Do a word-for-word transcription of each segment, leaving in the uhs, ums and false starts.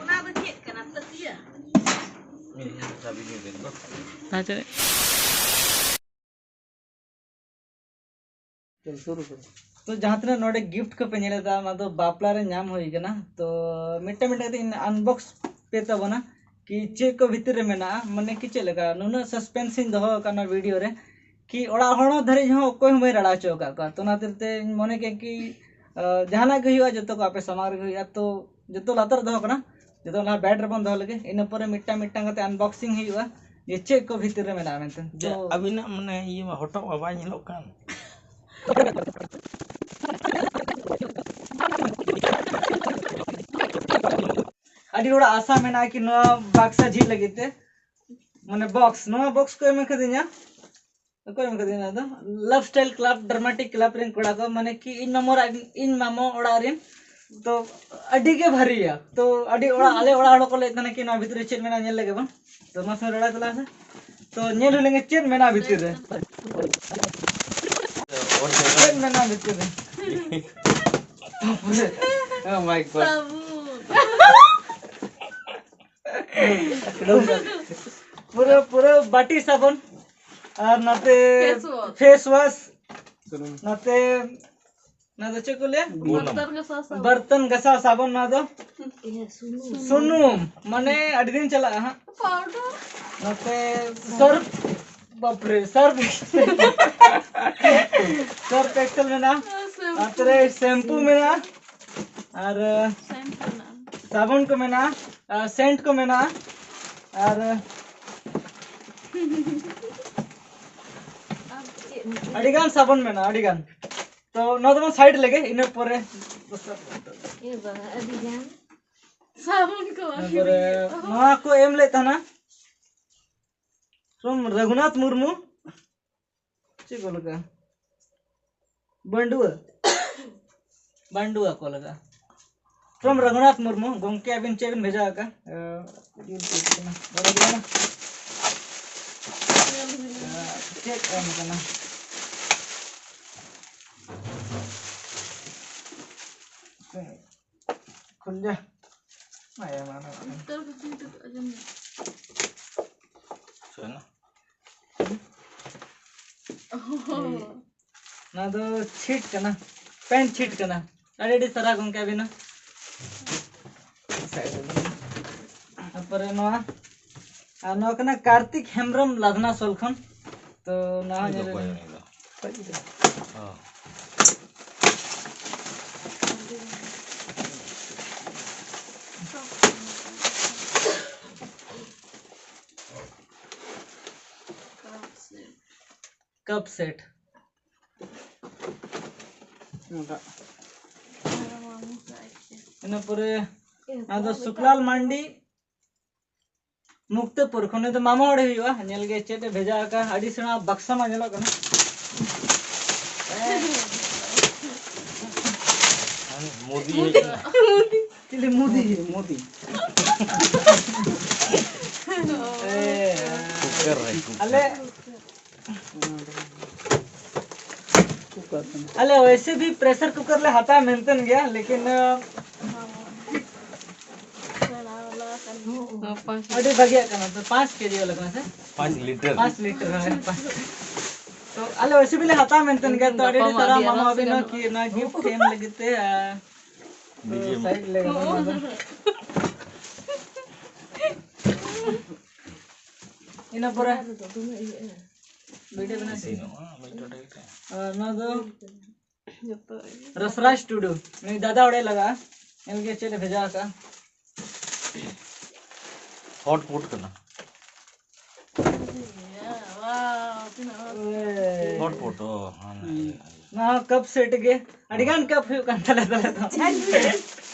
ᱚᱱᱟ ᱫᱚ ᱪᱮᱫ ᱠᱟᱱᱟ? ᱛᱟᱹᱠᱤᱭᱟᱹ? ᱤᱧ ᱪᱟᱵᱤ ᱜᱮ ᱫᱮᱱ ᱫᱚ᱾ ᱟᱪᱪᱷᱟ᱾ ᱪᱚᱞ, ᱥᱩᱨᱩ ᱠᱚᱨᱚ᱾ ᱛᱚ, ᱡᱟᱦᱟᱸ ᱛᱤᱱᱟᱹᱜ ᱱᱚᱰᱮ ᱜᱤᱯᱷᱴ ᱠᱚᱯᱮ ᱧᱮᱞᱮᱫᱟ, ᱚᱱᱟ ᱫᱚ ᱵᱟᱯᱞᱟ ᱨᱮ ᱧᱟᱢ ᱦᱩᱭ ᱠᱟᱱᱟ᱾ ᱛᱚ, ᱢᱤᱫᱴᱟᱝ ᱢᱤᱫᱴᱟᱝ ᱠᱟᱛᱮ ᱟᱱᱵᱚᱠᱥ ᱯᱮ ᱛᱟᱵᱚᱱᱟ ᱠᱤ ᱪᱮᱫ ᱠᱚ ᱵᱷᱤᱛᱤᱨ ᱨᱮ ᱢᱮᱱᱟᱜᱼᱟ, ᱢᱟᱱᱮ ᱠᱤ ᱪᱮᱫ ᱞᱮᱠᱟ ᱱᱩᱱᱟᱹᱜ ᱥᱟᱥᱯᱮᱱᱥ ᱤᱧ ᱫᱚᱦᱚ ᱟᱠᱟᱫ ᱱᱚᱣᱟ ᱵᱷᱤᱰᱤᱭᱳ ᱨᱮ, ᱠᱤ ᱚᱲᱟᱜ ᱦᱚᱲ ᱦᱚᱸ ᱫᱷᱟᱹᱨᱤᱡ ᱦᱚᱸ ᱚᱠᱚᱭ ᱦᱚᱸ ᱵᱟᱹᱧ ᱨᱟᱲᱟ ᱦᱚᱪᱚ ᱟᱠᱟᱫ ᱠᱚᱣᱟ᱾ ᱛᱚ, ᱚᱱᱟ ᱠᱷᱟᱹᱛᱤᱨ ᱛᱮ ᱤᱧ ᱢᱚᱱᱮ ᱠᱮᱫ ᱠᱤ, ᱟᱸ, ᱡᱟᱦᱟᱱᱟᱜ ᱜᱮ ᱦᱩᱭᱩᱜᱼᱟ, ᱡᱚᱛᱚ ᱠᱚ ᱟᱯᱮ ᱥᱟᱢᱟᱝ ᱨᱮᱜᱮ ᱦᱩᱭᱩᱜᱼᱟ᱾ ᱛᱚ, ᱡᱚᱛᱚ ᱞᱟᱛᱟᱨ ᱨᱮ ᱫᱚᱦᱚ ᱠᱟᱱᱟ, ᱡᱚᱛᱚ ᱞᱟᱦᱟ ᱵᱮᱰ ᱨᱮᱵᱚᱱ ᱫᱚᱦᱚ ᱞᱮᱜᱮ, ᱤᱱᱟᱹ ᱯᱚᱨᱮ ᱢᱤᱫᱴᱟᱝ ᱢᱤᱫᱴᱟᱝ ᱠᱟᱛᱮ ᱟᱱᱵᱚᱠᱥᱤᱝ ᱦᱩᱭᱩᱜᱼᱟ ᱡᱮ ᱪᱮᱫ ᱠᱚ ᱵᱷᱤᱛᱤᱨ ᱨᱮ ᱢᱮᱱᱟᱜᱼᱟ ᱢᱮᱱᱛᱮ᱾ ᱡᱮ ᱛᱚ, ᱟᱹᱵᱤᱱᱟᱜ ᱢᱟᱱᱮ ᱤᱭᱟᱹ ᱢᱟ ᱦᱚᱴᱚᱜ ᱢᱟ ᱵᱟᱭ ᱧᱮᱞᱚᱜ ᱠᱟᱱ᱾ ᱟᱹᱰᱤ ᱦᱚᱲᱟᱜ ᱟᱥᱟ ᱢᱮᱱᱟᱜᱼᱟ ᱠᱤ ᱱᱚᱣᱟ ᱵᱟᱠᱥᱟ ᱡᱷᱤᱡ ᱞᱟᱹᱜᱤᱫ ᱛᱮ, ᱢᱟᱱᱮ ᱵᱚᱠᱥ, ᱱᱚᱣᱟ ᱵᱚᱠᱥ ᱠᱚ ᱮᱢ ᱠᱟᱹᱫᱤᱧᱟ᱾ ᱚᱠᱚᱭ ᱮᱢ ᱠᱟᱹᱫᱤᱧᱟ ᱱᱚᱣᱟ ᱫᱚ? ᱞᱟᱵᱷ ᱥᱴᱟᱭᱤᱞ ᱠᱞᱟᱵᱽ, ᱰᱨᱟᱢᱟᱴᱤᱠ ᱠᱞᱟᱵᱽ ᱨᱮᱱ ᱠᱚᱲᱟ ᱠᱚ, ᱢᱟᱱᱮ ᱠᱤ ᱤᱧ ᱢᱟᱢᱚ ᱚᱲᱟᱜ, ᱤᱧ ᱢᱟᱢᱚ ᱚᱲᱟᱜ ᱨᱮᱱ᱾ ᱛᱚ ᱟᱹᱰᱤ ᱜᱮ ᱵᱷᱟᱨᱤᱭᱟ᱾ ᱛᱚ ᱟᱹᱰᱤ ᱚᱲᱟᱜ, ᱟᱞᱮ ᱚᱲᱟᱜ ᱦᱚᱲ ᱠᱚ ᱞᱟᱹᱭᱮᱫ ᱛᱟᱦᱮᱱᱟ ᱠᱤ ᱱᱚᱣᱟ ᱵᱷᱤᱛᱨᱤ ᱨᱮ ᱪᱮᱫ ᱢᱮᱱᱟᱜᱼᱟ, ᱧᱮᱞ ᱞᱮᱜᱮ ᱵᱚᱱ᱾ ᱛᱚ ᱢᱟᱥᱮ ᱨᱚᱲᱟ ᱛᱟᱞᱟᱝ ᱥᱮ᱾ ᱛᱚ ᱧᱮᱞ ᱦᱩᱭ ᱞᱮᱱᱜᱮ ᱪᱮᱫ ᱢᱮᱱᱟᱜᱼᱟ ᱵᱷᱤᱛᱤᱨ ᱨᱮ᱾ ᱪᱮᱫ ᱢᱮᱱᱟᱜᱼᱟ ᱵᱷᱤᱛᱤᱨ ᱨᱮ? Oh my God. ᱥᱟᱵᱩᱱ᱾ ᱯᱩᱨᱟᱹ, ᱯᱩᱨᱟᱹ ᱵᱟᱴᱤ ᱥᱟᱵᱚᱱ᱾ ᱟᱨ ᱱᱟᱛᱮ face wash᱾ Face wash᱾ ᱱᱟᱛᱮ, ᱱᱟ ᱫᱚ ᱪᱮᱫ ᱠᱚ ᱞᱟᱹᱭᱟ? ᱵᱩᱞᱩᱝ᱾ ᱵᱚᱨᱛᱚᱱ ᱜᱷᱟᱥᱟᱣ ᱥᱟᱵᱚᱱ᱾ ᱵᱚᱨᱛᱚᱱ ᱜᱷᱟᱥᱟᱣ ᱥᱟᱵᱚᱱ ᱱᱚᱣᱟ ᱫᱚ᱾ ᱤᱭᱟᱹ, ᱥᱩᱱᱩᱢ᱾ ᱥᱩᱱᱩᱢ, ᱢᱟᱱᱮ ᱟᱹᱰᱤ ᱫᱤᱱ ᱪᱟᱞᱟᱜᱼᱟ ᱦᱟᱸᱜ᱾ Powder᱾ ᱱᱟᱛᱮ ᱥᱟᱨᱯ, ᱵᱟᱯᱨᱮ, ᱥᱟᱨᱯ᱾ ᱥᱟᱨᱯ ᱮᱠᱥᱮᱞ ᱢᱮᱱᱟᱜᱼᱟ᱾ Shampoo᱾ ᱱᱟᱛᱮ ᱨᱮ shampoo ᱢᱮᱱᱟᱜᱼᱟ᱾ ᱟᱨ, scent ᱢᱮᱱᱟᱜᱼᱟ᱾ ᱥᱟᱵᱚᱱ ᱠᱚ ᱢᱮᱱᱟᱜᱼᱟ, ᱟᱨ scent ᱠᱚ ᱢᱮᱱᱟᱜᱼᱟ, ᱟᱨ ᱟᱨ ᱪᱮᱫ ᱢᱮᱱᱟᱜᱼᱟ? ᱟᱹᱰᱤ ᱜᱟᱱ ᱥᱟᱵᱚᱱ ᱢᱮᱱᱟᱜᱼᱟ, ᱟᱹᱰᱤ ᱜᱟᱱ᱾ ᱛᱚ ᱱᱚᱣᱟ ᱫᱚᱵᱚᱱ side ᱞᱮᱜᱮ, ᱤᱱᱟᱹ ᱯᱚᱨᱮ ᱫᱚᱥᱟᱨ᱾ ᱮ ᱵᱟᱵᱟ, ᱟᱹᱰᱤ ᱜᱟᱱ ᱥᱟᱵᱚᱱ ᱠᱚ᱾ ᱤᱱᱟᱹ ᱯᱚᱨᱮ ᱱᱚᱣᱟ ᱠᱚ ᱮᱢ ᱞᱮᱫ ᱛᱟᱦᱮᱱᱟ from ᱨᱟᱹᱜᱷᱩᱱᱟᱛᱷ ᱢᱩᱨᱢᱩ᱾ ᱪᱮᱫ ᱠᱚ ᱞᱟᱜᱟᱜᱼᱟ? ᱵᱟᱹᱱᱰᱩᱣᱟᱹ᱾ ᱵᱟᱹᱱᱰᱩᱣᱟᱹ ᱠᱚ ᱞᱟᱜᱟᱜᱼᱟ᱾ From ᱨᱟᱹᱜᱷᱩᱱᱟᱛᱷ ᱢᱩᱨᱢᱩ, ᱜᱚᱢᱠᱮ ᱟᱹᱵᱤᱱ ᱪᱮᱫ ᱵᱤᱱ ᱵᱷᱮᱡᱟ ᱟᱠᱟᱫᱼᱟ? ᱮ, ᱪᱮᱫ ᱵᱤᱱ ᱵᱷᱮᱡᱟ ᱟᱠᱟᱫᱼᱟ? ᱮ, ᱪᱮᱫ ᱮᱢ ᱠᱟᱱᱟ? ᱠᱷᱩᱞ ᱡᱟ᱾ ᱟᱭᱢᱟ ᱱᱚᱣᱟ᱾ ᱩᱛᱛᱚᱨ ᱠᱟᱹᱴᱤᱡ ᱠᱟᱹᱴᱤᱡ ᱟᱸᱡᱚᱢ ᱢᱮ᱾ ᱪᱮᱫ ᱱᱟ? ᱚᱱᱟ ᱫᱚ ᱪᱷᱤᱴ ᱠᱟᱱᱟ, ᱯᱮᱱ ᱪᱷᱤᱴ ᱠᱟᱱᱟ᱾ ᱟᱹᱰᱤ ᱟᱹᱰᱤ ᱥᱟᱨᱦᱟᱣ ᱜᱚᱢᱠᱮ ᱟᱹᱵᱤᱱ ᱦᱚᱸ᱾ ᱛᱟᱨᱯᱚᱨᱮ ᱱᱚᱣᱟ, ᱟᱨ ᱱᱚᱣᱟ ᱠᱟᱱᱟ ᱠᱟᱨᱛᱤᱠ ᱦᱮᱢᱵᱨᱚᱢ ᱞᱟᱫᱷᱱᱟ ᱥᱚᱞ ᱠᱷᱚᱱ᱾ ᱛᱚ ᱱᱚᱣᱟ ᱩᱱᱤ ᱫᱚ ᱧᱮᱞ ᱚᱠᱚᱭ ᱵᱤᱱ᱾ ᱩᱱᱤ ᱫᱚ? ᱚ᱾ ᱠᱟᱯ ᱥᱮᱴ᱾ ᱱᱚᱝᱠᱟ᱾ ᱤᱱᱟᱹ ᱯᱚᱨᱮ ᱟᱫᱚ ᱥᱩᱠᱞᱟᱞ ᱢᱟᱱᱰᱤ, ᱢᱩᱠᱛᱟᱹᱯᱩᱨ ᱠᱷᱚᱱ, ᱩᱱᱤ ᱫᱚ ᱢᱟᱢᱟ ᱦᱚᱲᱮ ᱦᱩᱭᱩᱜᱼᱟ᱾ ᱧᱮᱞ ᱜᱮ ᱪᱮᱫ ᱮ ᱵᱷᱮᱡᱟ ᱟᱠᱟᱫ, ᱟᱹᱰᱤ ᱥᱮᱬᱟ ᱵᱟᱠᱥᱟ ᱢᱟ ᱧᱮᱞᱚᱜ ᱠᱟᱱᱟ᱾ ᱢᱳᱫᱤ ᱦᱮᱡ ᱮᱱᱟ᱾ ᱪᱤᱞᱤ ᱢᱳᱫᱤ? ᱢᱳᱫᱤ᱾ ᱮ, ᱠᱩᱠᱟᱨ ᱨᱮ, ᱠᱩᱠᱟᱨ᱾ ᱟᱞᱮ ᱟᱞᱮ ᱚᱭᱥᱮ ᱵᱷᱤ ᱯᱨᱮᱥᱟᱨ ᱠᱩᱠᱟᱨ ᱞᱮ ᱦᱟᱛᱟᱣ ᱢᱮᱱᱛᱮᱱ ᱜᱮᱭᱟ, ᱞᱮᱠᱤᱱ, ᱟᱹᱰᱤ ᱵᱷᱟᱜᱤᱭᱟᱜ ᱠᱟᱱᱟ᱾ ᱛᱚ ᱯᱟᱸᱪ ᱠᱮᱡᱤ ᱣᱟᱞᱟ ᱠᱟᱱᱟ ᱥᱮ? ᱯᱟᱸᱪ ᱞᱤᱴᱟᱨ᱾ ᱯᱟᱸᱪ ᱞᱤᱴᱟᱨ, ᱦᱳᱭ, ᱯᱟᱸᱪ᱾ ᱛᱚ ᱟᱞᱮ ᱚᱭᱥᱮ ᱵᱷᱤ ᱞᱮ ᱦᱟᱛᱟᱣ ᱢᱮᱱᱛᱮᱱ ᱜᱮᱭᱟ᱾ ᱛᱚ ᱟᱹᱰᱤ ᱟᱹᱰᱤ ᱥᱟᱨᱦᱟᱣ ᱢᱟᱢᱟ ᱟᱹᱵᱤᱱ ᱦᱚᱸ ᱠᱤ ᱱᱚᱣᱟ ᱜᱤᱯᱷᱴ ᱮᱢ ᱞᱟᱹᱜᱤᱫ ᱛᱮ᱾ ᱟᱨ ᱛᱚ ᱥᱟᱭᱤᱰ ᱞᱮ ᱜᱟᱱᱚᱜᱼᱟ ᱚᱱᱟ ᱫᱚ᱾ ᱤᱱᱟᱹ ᱯᱚᱨᱮ ᱵᱷᱤᱰᱤᱭᱳ ᱵᱮᱱᱟᱣ ᱥᱮ? ᱤᱥᱤᱱᱚᱜᱼᱟ, ᱢᱤᱫ ᱴᱚᱴᱷᱟ ᱜᱮ᱾ ᱟᱨ ᱱᱚᱣᱟ ᱫᱚ ᱨᱟᱥᱨᱟᱡᱽ ᱴᱩᱰᱩ, ᱱᱩᱭ ᱫᱟᱫᱟ ᱚᱲᱮ ᱞᱟᱜᱟᱜᱼᱟ᱾ ᱧᱮᱞ ᱜᱮ ᱪᱮᱫ ᱮ ᱵᱷᱮᱡᱟ ᱟᱠᱟᱫᱼᱟ᱾ ᱦᱚᱴ ᱯᱚᱴ ᱠᱟᱱᱟ᱾ ᱦᱚᱴ ᱯᱚᱴ, ᱚ, ᱦᱮᱸ᱾ ᱱᱚᱣᱟ ᱦᱚᱸ ᱠᱟᱯ ᱥᱮᱴ ᱜᱮ᱾ ᱟᱹᱰᱤ ᱜᱟᱱ ᱠᱟᱯ ᱦᱩᱭᱩᱜ ᱠᱟᱱ ᱛᱟᱞᱮ ᱛᱟᱞᱮ ᱫᱚ᱾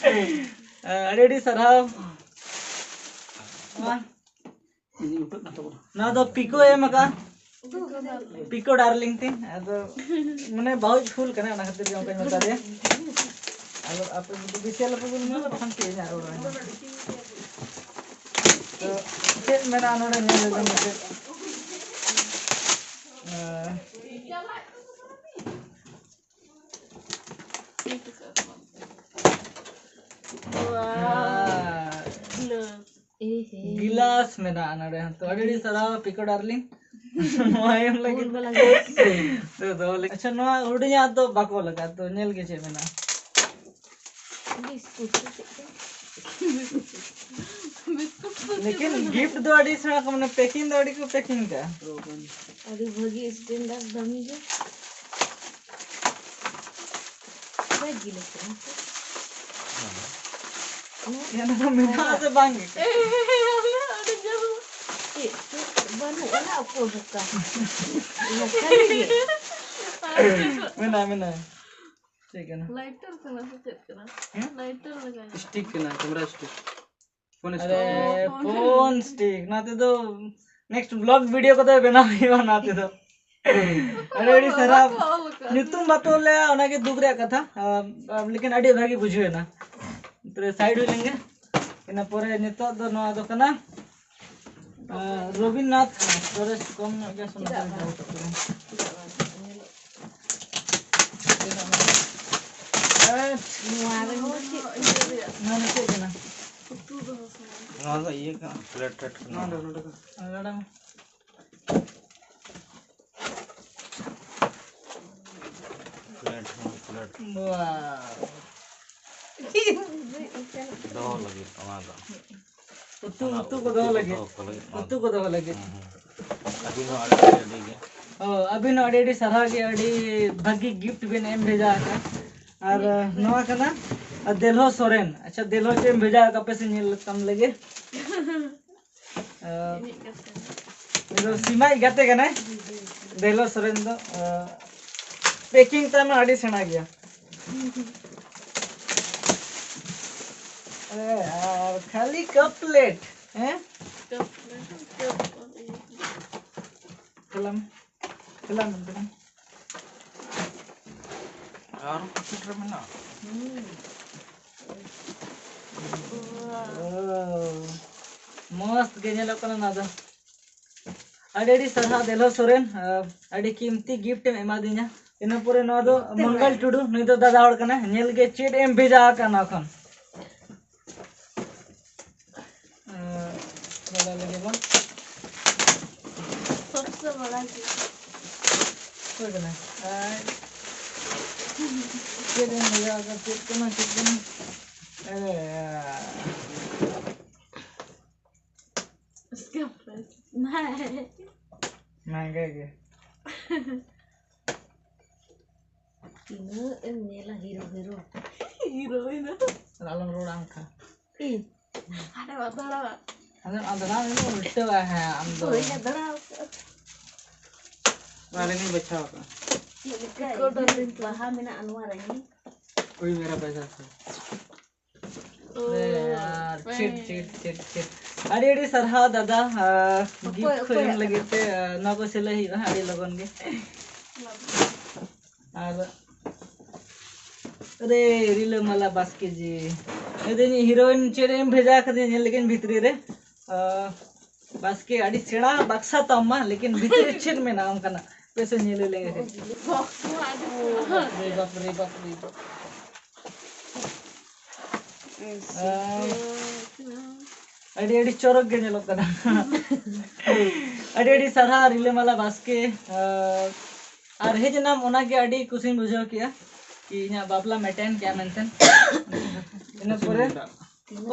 ᱟᱹᱰᱤ ᱟᱹᱰᱤ ᱥᱟᱨᱦᱟᱣ᱾ ᱱᱚᱣᱟ ᱫᱚ ᱯᱤᱠᱳ ᱮᱢ ᱟᱠᱟᱫᱼᱟ᱾ ᱯᱤᱠᱳ ᱰᱟᱨᱞᱤᱝ ᱛᱤᱧ᱾ ᱟᱫᱚ ᱢᱟᱱᱮ ᱵᱟᱹᱦᱩᱡ ᱯᱷᱩᱞ ᱠᱟᱱᱟ, ᱚᱱᱟ ᱠᱷᱟᱹᱛᱤᱨ ᱜᱮ ᱚᱱᱠᱟᱧ ᱢᱮᱛᱟ ᱫᱮᱭᱟ᱾ ᱟᱫᱚ ᱟᱯᱮ ᱡᱩᱫᱤ ᱵᱤᱥᱤ ᱟᱞᱚᱯᱮ ᱜᱩᱞᱢᱟᱞᱟ, ᱵᱟᱠᱷᱟᱱ ᱪᱮᱫ ᱤᱧ ᱟᱨ ᱨᱚᱲᱟ᱾ ᱛᱚ ᱪᱮᱫ ᱢᱮᱱᱟᱜᱼᱟ ᱱᱚᱰᱮ, ᱧᱮᱞ ᱞᱮᱜᱮ ᱢᱮᱥᱮ᱾ ᱮᱸ, ᱦᱮᱸ᱾ ᱜᱤᱞᱟᱥ ᱢᱮᱱᱟᱜᱼᱟ ᱱᱚᱰᱮ ᱦᱚᱸ᱾ ᱛᱚ, ᱟᱹᱰᱤ ᱟᱹᱰᱤ ᱥᱟᱨᱦᱟᱣ ᱯᱤᱠᱳ ᱰᱟᱨᱞᱤᱝ᱾ ᱱᱚᱣᱟ ᱮᱢ ᱞᱟᱹᱜᱤᱫ᱾ ᱯᱩᱸᱰ ᱵᱟᱞᱟ ᱜᱤᱞᱟᱥ᱾ ᱛᱚ, ᱫᱚᱦᱚ ᱞᱟᱹᱜᱤᱫ᱾ ᱟᱪᱪᱷᱟ, ᱱᱚᱣᱟ ᱦᱩᱰᱤᱧᱟᱜ ᱫᱚ ᱵᱟᱠᱚ ᱞᱟᱜᱟᱜᱼᱟ᱾ ᱛᱚ, ᱧᱮᱞ ᱜᱮ ᱪᱮᱫ ᱢᱮᱱᱟᱜᱼᱟ᱾ ᱵᱤᱥᱠᱩᱴ ᱥᱮ ᱪᱮᱫ ᱠᱚ? ᱵᱤᱥᱠᱩᱴ ᱠᱚ ᱞᱮᱠᱤᱱ ᱪᱮᱫ ᱜᱤᱯᱷᱴ ᱫᱚ ᱟᱹᱰᱤ ᱥᱮᱬᱟ ᱠᱚ, ᱢᱟᱱᱮ, ᱯᱮᱠᱤᱝ ᱫᱚ ᱟᱹᱰᱤ ᱠᱚ ᱯᱮᱠᱤᱝ ᱠᱟᱜᱼᱟ᱾ ᱟᱹᱰᱤ ᱵᱷᱟᱹᱜᱤ ᱥᱴᱮᱱᱰᱟᱨᱰ ᱫᱟᱢᱤ ᱜᱮ᱾ ᱵᱟᱭ ᱜᱤᱞᱟᱹ ᱠᱟᱱᱟ ᱥᱮ? ᱦᱮᱸ, ᱚᱱᱟ ᱫᱚ ᱢᱮᱱᱟᱜᱼᱟ ᱥᱮ ᱵᱟᱝ ᱜᱮ? ᱟᱹᱰᱤ ᱡᱳᱨ᱾ ᱪᱮᱫ? ᱪᱮᱫ? ᱵᱟᱹᱱᱩᱜ ᱟᱱᱟ ᱚᱠᱚᱭ ᱵᱚᱠᱟ? ᱚᱱᱟ ᱠᱷᱟᱹᱞᱤ ᱜᱮ᱾ ᱢᱮᱱᱟᱜᱼᱟ, ᱢᱮᱱᱟᱜᱼᱟ᱾ ᱪᱮᱫ ᱠᱟᱱᱟ? ᱞᱟᱭᱴᱟᱨ ᱠᱟᱱᱟ ᱥᱮ ᱪᱮᱫ ᱠᱟᱱᱟ? ᱦᱮᱸ? ᱞᱟᱭᱴᱟᱨ ᱞᱮᱠᱟ ᱧᱮᱞᱚᱜ ᱥᱴᱤᱠ ᱠᱟᱱᱟ, ᱠᱮᱢᱮᱨᱟ ᱥᱴᱤᱠ᱾ ᱯᱷᱳᱱ ᱟᱨᱮ, ᱥᱴᱤᱠ᱾ Phone stick. ᱱᱚᱣᱟ ᱛᱮᱫᱚ ᱱᱮᱠᱥᱴ ᱵᱞᱚᱜ ᱵᱷᱤᱰᱤᱭᱳ ᱠᱚᱫᱚ ᱵᱮᱱᱟᱣ ᱦᱩᱭᱩᱜᱼᱟ ᱱᱚᱣᱟ ᱛᱮᱫᱚ᱾ ᱟᱹᱰᱤ ᱟᱹᱰᱤ ᱥᱟᱨᱦᱟᱣ᱾ ᱵᱟᱠᱚ ᱚᱞ ᱟᱠᱟᱫ᱾ ᱧᱩᱛᱩᱢ ᱵᱟᱯᱮ ᱚᱞ ᱞᱮᱜᱼᱟ, ᱚᱱᱟᱜᱮ ᱫᱩᱠ ᱨᱮᱭᱟᱜ ᱠᱟᱛᱷᱟ᱾ ᱟᱨ, ᱟᱨ ᱞᱮᱠᱤᱱ ᱟᱹᱰᱤ ᱵᱷᱟᱹᱜᱤ ᱵᱩᱡᱷᱟᱹᱣ ᱮᱱᱟ᱾ ᱛᱚᱵᱮ ᱥᱟᱭᱤᱰ ᱦᱩᱭ ᱞᱮᱱᱜᱮ᱾ ᱤᱱᱟᱹ ᱯᱚᱨᱮ ᱱᱤᱛᱚᱜ ᱫᱚ ᱱᱚᱣᱟ ᱫᱚ ᱠᱟᱱᱟ, ᱟᱨ, ᱨᱚᱵᱤᱱᱫᱨᱚᱱᱟᱛᱷ ᱥᱚᱨᱮᱥ ᱠᱚᱢ ᱧᱚᱜ ᱜᱮᱭᱟ, ᱥᱚᱢᱚᱭ ᱪᱮᱫᱟᱜ ᱵᱟᱝ? ᱫᱚᱦᱚ ᱠᱟᱜ ᱠᱟᱱᱟ᱾ ᱪᱮᱫᱟᱜ ᱵᱟᱝ? ᱧᱮᱞᱚᱜ᱾ ᱟᱨ ᱱᱚᱣᱟ ᱨᱮᱦᱚᱸ ᱪᱮᱫ? ᱤᱭᱟᱹ ᱨᱮᱭᱟᱜ ᱱᱚᱣᱟ ᱫᱚ ᱪᱮᱫ ᱠᱟᱱᱟ? ᱩᱛᱩ ᱫᱚᱦᱚ ᱥᱟᱢᱟᱱ᱾ ᱱᱚᱣᱟ ᱫᱚ ᱤᱭᱟᱹ ᱠᱟᱱᱟ, ᱯᱞᱮᱴ ᱴᱞᱮᱴ ᱠᱟᱱᱟ᱾ ᱱᱚᱰᱮ, ᱱᱚᱰᱮ ᱫᱚ᱾ ᱟᱨ ᱱᱚᱰᱮ ᱢᱟ᱾ ᱯᱞᱮᱴ ᱦᱚᱸ, ᱯᱞᱮᱴ᱾ ᱵᱟᱣ᱾ ᱫᱚᱦᱚ ᱞᱟᱹᱜᱤᱫ ᱚᱱᱟ ᱫᱚ᱾ ᱩᱛᱩ, ᱚᱱᱟ ᱩᱛᱩ ᱠᱚ ᱫᱚᱦᱚ ᱞᱟᱹᱜᱤᱫ᱾ ᱫᱚᱦᱚ ᱠᱚ ᱞᱟᱹᱜᱤᱫ ᱚᱱᱟ ᱩᱛᱩ ᱫᱚ᱾ ᱠᱚ ᱫᱚᱦᱚ ᱞᱟᱹᱜᱤᱫ᱾ ᱦᱩᱸ, ᱦᱩᱸ᱾ ᱟᱹᱵᱤᱱ ᱦᱚᱸ ᱟᱹᱰᱤ, ᱟᱹᱰᱤ, ᱟᱹᱰᱤ ᱜᱮ᱾ ᱚ, ᱟᱹᱵᱤᱱ ᱦᱚᱸ ᱟᱹᱰᱤ, ᱟᱹᱰᱤ ᱥᱟᱨᱦᱟᱣ ᱜᱮ, ᱟᱹᱰᱤ ᱵᱷᱟᱹᱜᱤ ᱜᱤᱯᱷᱴ ᱵᱤᱱ ᱮᱢ ᱵᱷᱮᱡᱟ ᱟᱠᱟᱫ᱾ ᱟᱨ, ᱱᱚᱣᱟ ᱠᱟᱱᱟ, ᱟᱨ, ᱫᱮᱞᱦᱚ ᱥᱚᱨᱮᱱ᱾ ᱟᱪᱪᱷᱟ, ᱫᱮᱞᱦᱚ ᱪᱮᱫ ᱮᱢ ᱵᱷᱮᱡᱟ ᱟᱠᱟᱫ ᱯᱮ ᱥᱮ ᱧᱮᱞ ᱛᱟᱢ ᱞᱮᱜᱮ᱾ ᱟᱨ, ᱤᱧᱤᱡ ᱜᱟᱛᱮ ᱠᱟᱱᱟ᱾ ᱩᱱᱤ ᱫᱚ ᱥᱤᱢᱟᱭᱤᱡ ᱜᱟᱛᱮ ᱠᱟᱱᱟᱭ, ᱫᱮᱞᱦᱚ ᱥᱚᱨᱮᱱ ᱫᱚ᱾ ᱟᱨ, ᱯᱮᱠᱤᱝ ᱛᱟᱭ ᱢᱟ ᱟᱹᱰᱤ ᱥᱮᱬᱟ ᱜᱮᱭᱟ᱾ ᱟᱨ ᱠᱷᱟᱹᱞᱤ ᱠᱟᱯ ᱯᱞᱮᱴ, ᱦᱮᱸ? ᱠᱟᱯ ᱯᱞᱮᱴ, ᱠᱟᱯ ᱯᱞᱮᱴ᱾ ᱠᱷᱮᱞᱟᱢ, ᱠᱷᱮᱞᱟᱢ ᱢᱮᱱᱛᱮ ᱠᱟᱱᱟ᱾ ᱟᱨ ᱯᱮᱠᱮᱴ ᱨᱮ ᱢᱮᱱᱟᱜᱼᱟ᱾ ᱦᱩᱸ᱾ ᱳ, ᱢᱚᱥᱛ ᱜᱮ ᱧᱮᱞᱚᱜ ᱠᱟᱱᱟ ᱱᱚᱣᱟ ᱫᱚ᱾ ᱟᱹᱰᱤ ᱟᱹᱰᱤ ᱥᱟᱨᱦᱟᱣ ᱫᱮᱞᱦᱚ ᱥᱚᱨᱮᱱ, ᱟᱹᱰᱤ ᱠᱤᱢᱛᱤ ᱜᱤᱯᱷᱴ ᱮᱢ ᱮᱢᱟᱫᱤᱧᱟ᱾ ᱤᱱᱟᱹ ᱯᱚᱨᱮ ᱱᱚᱣᱟ ᱫᱚ ᱢᱚᱝᱜᱚᱞ ᱴᱩᱰᱩ, ᱱᱩᱭ ᱫᱚ ᱫᱟᱫᱟ ᱦᱚᱲ ᱠᱟᱱᱟᱭ᱾ ᱧᱮᱞ ᱜᱮ ᱪᱮᱫ ᱮᱢ ᱵᱷᱮᱡᱟ ᱟᱠᱟᱫ ᱱᱚᱣᱟ ᱠᱷᱚᱱ᱾ ᱟᱨ ᱵᱟᱲᱟ ᱞᱟᱹᱜᱤᱫ ᱵᱚᱱ᱾ ᱥᱚᱵᱥᱮ ᱵᱟᱲᱟ ᱜᱮ᱾ ᱚᱠᱚᱭ ᱠᱟᱱᱟᱭ? ᱟᱨ ᱪᱮᱫ ᱮᱢ ᱞᱟᱹᱭᱟ? ᱟᱫᱚ ᱪᱮᱫ ᱠᱟᱱᱟ, ᱪᱮᱫ ᱠᱟᱱᱟ? ᱟᱨᱮ ᱭᱟᱨ᱾ उसके ऊपर। नहीं। महंगे के। ᱛᱤᱱᱟᱹᱜ ᱮᱢ ᱧᱮᱞᱟ ᱦᱤᱨᱳ, ᱦᱤᱨᱳ᱾ ᱦᱤᱨᱳᱭᱤᱱ᱾ ᱟᱞᱚᱢ ᱨᱚᱲᱟ ᱚᱱᱠᱟ᱾ ᱤᱧ᱾ ᱦᱟᱱᱮ ᱵᱟᱫᱷᱟᱲᱟ᱾ ᱟᱫᱚ ᱟᱫᱽᱨᱟ ᱨᱮ ᱩᱞᱴᱟᱹᱣᱟ, ᱦᱮᱸ, ᱟᱢ ᱫᱚ᱾ ᱦᱳᱭ, ᱟᱫᱽᱨᱟ᱾ ᱱᱚᱣᱟ ᱨᱮᱜᱮᱧ ᱵᱟᱪᱷᱟᱣ ᱟᱠᱟᱫᱟ᱾ ᱪᱮᱫ ᱞᱮᱠᱟ ᱵᱟᱦᱟ ᱢᱮᱱᱟᱜᱼᱟ ᱱᱚᱣᱟ ᱨᱮ? ᱦᱩᱭ ᱢᱮᱨᱟ ᱯᱚᱭᱥᱟ ᱥᱮ᱾ ᱚ, ᱟᱨ ᱪᱷᱤᱴ, ᱦᱮᱸ᱾ ᱪᱷᱤᱴ, ᱪᱷᱤᱴ, ᱪᱷᱤᱴ᱾ ᱟᱹᱰᱤ, ᱟᱹᱰᱤ ᱥᱟᱨᱦᱟᱣ ᱫᱟᱫᱟ, ᱟᱨ ᱚᱠᱚᱭ, gift ᱠᱚ ᱮᱢ ᱚᱠᱚᱭᱟᱜ ᱞᱟᱹᱜᱤᱫ ᱠᱟᱱᱟ? ᱛᱮ, ᱟᱨ ᱱᱚᱣᱟ ᱠᱚ ᱥᱤᱞᱟᱹᱭ ᱦᱩᱭᱩᱜᱼᱟ ᱦᱟᱸᱜ ᱟᱹᱰᱤ ᱞᱚᱜᱚᱱ ᱜᱮ᱾ ᱟᱨ, ᱟᱨᱮ, ᱨᱤᱞᱟᱹᱢᱟᱞᱟ ᱵᱟᱥᱠᱮ ᱡᱤ᱾ ᱞᱟᱹᱭᱫᱟᱹᱧ, heroine ᱪᱮᱫ ᱮᱢ ᱵᱷᱮᱡᱟ ᱠᱟᱫᱤᱧᱟ, ᱧᱮᱞ ᱞᱮᱜᱤᱧ ᱵᱷᱤᱛᱨᱤ ᱨᱮ᱾ ᱟᱨ, ᱵᱟᱥᱠᱮ, ᱟᱹᱰᱤ ᱥᱮᱬᱟ ᱵᱟᱠᱥᱟ ᱛᱟᱢ ᱢᱟ, ᱞᱮᱠᱤᱱ ᱵᱷᱤᱛᱤᱨ ᱨᱮ ᱪᱮᱫ ᱢᱮᱱᱟᱜᱼᱟ ᱚᱱᱠᱟᱱᱟᱜ? ᱯᱮᱥᱮ ᱧᱮᱞ ᱞᱮᱜᱮ ᱥᱮ᱾ ᱵᱟᱯᱨᱮ, ᱵᱟᱯᱨᱮ, ᱵᱟᱯᱨᱮ, ᱵᱟᱯᱨᱮ᱾ ᱟᱢ, ᱟᱹᱰᱤ, ᱟᱹᱰᱤ ᱪᱚᱨᱚᱠ ᱜᱮ ᱧᱮᱞᱚᱜ ᱠᱟᱱᱟ᱾ ᱟᱹᱰᱤ, ᱟᱹᱰᱤ ᱥᱟᱨᱦᱟᱣ ᱨᱤᱞᱟᱹᱢᱟᱞᱟ ᱵᱟᱥᱠᱮ᱾ ᱟᱨ ᱦᱮᱡ ᱮᱱᱟᱢ, ᱚᱱᱟᱜᱮ ᱟᱹᱰᱤ ᱠᱩᱥᱤᱧ ᱵᱩᱡᱷᱟᱹᱣ ᱠᱮᱜᱼᱟ ᱠᱤ ᱤᱧᱟᱹᱜ ᱵᱟᱯᱞᱟ ᱢᱮᱴᱮᱱ ᱠᱮᱜᱼᱟ ᱢᱮᱱᱛᱮ᱾ ᱤᱱᱟᱹ ᱯᱚᱨᱮ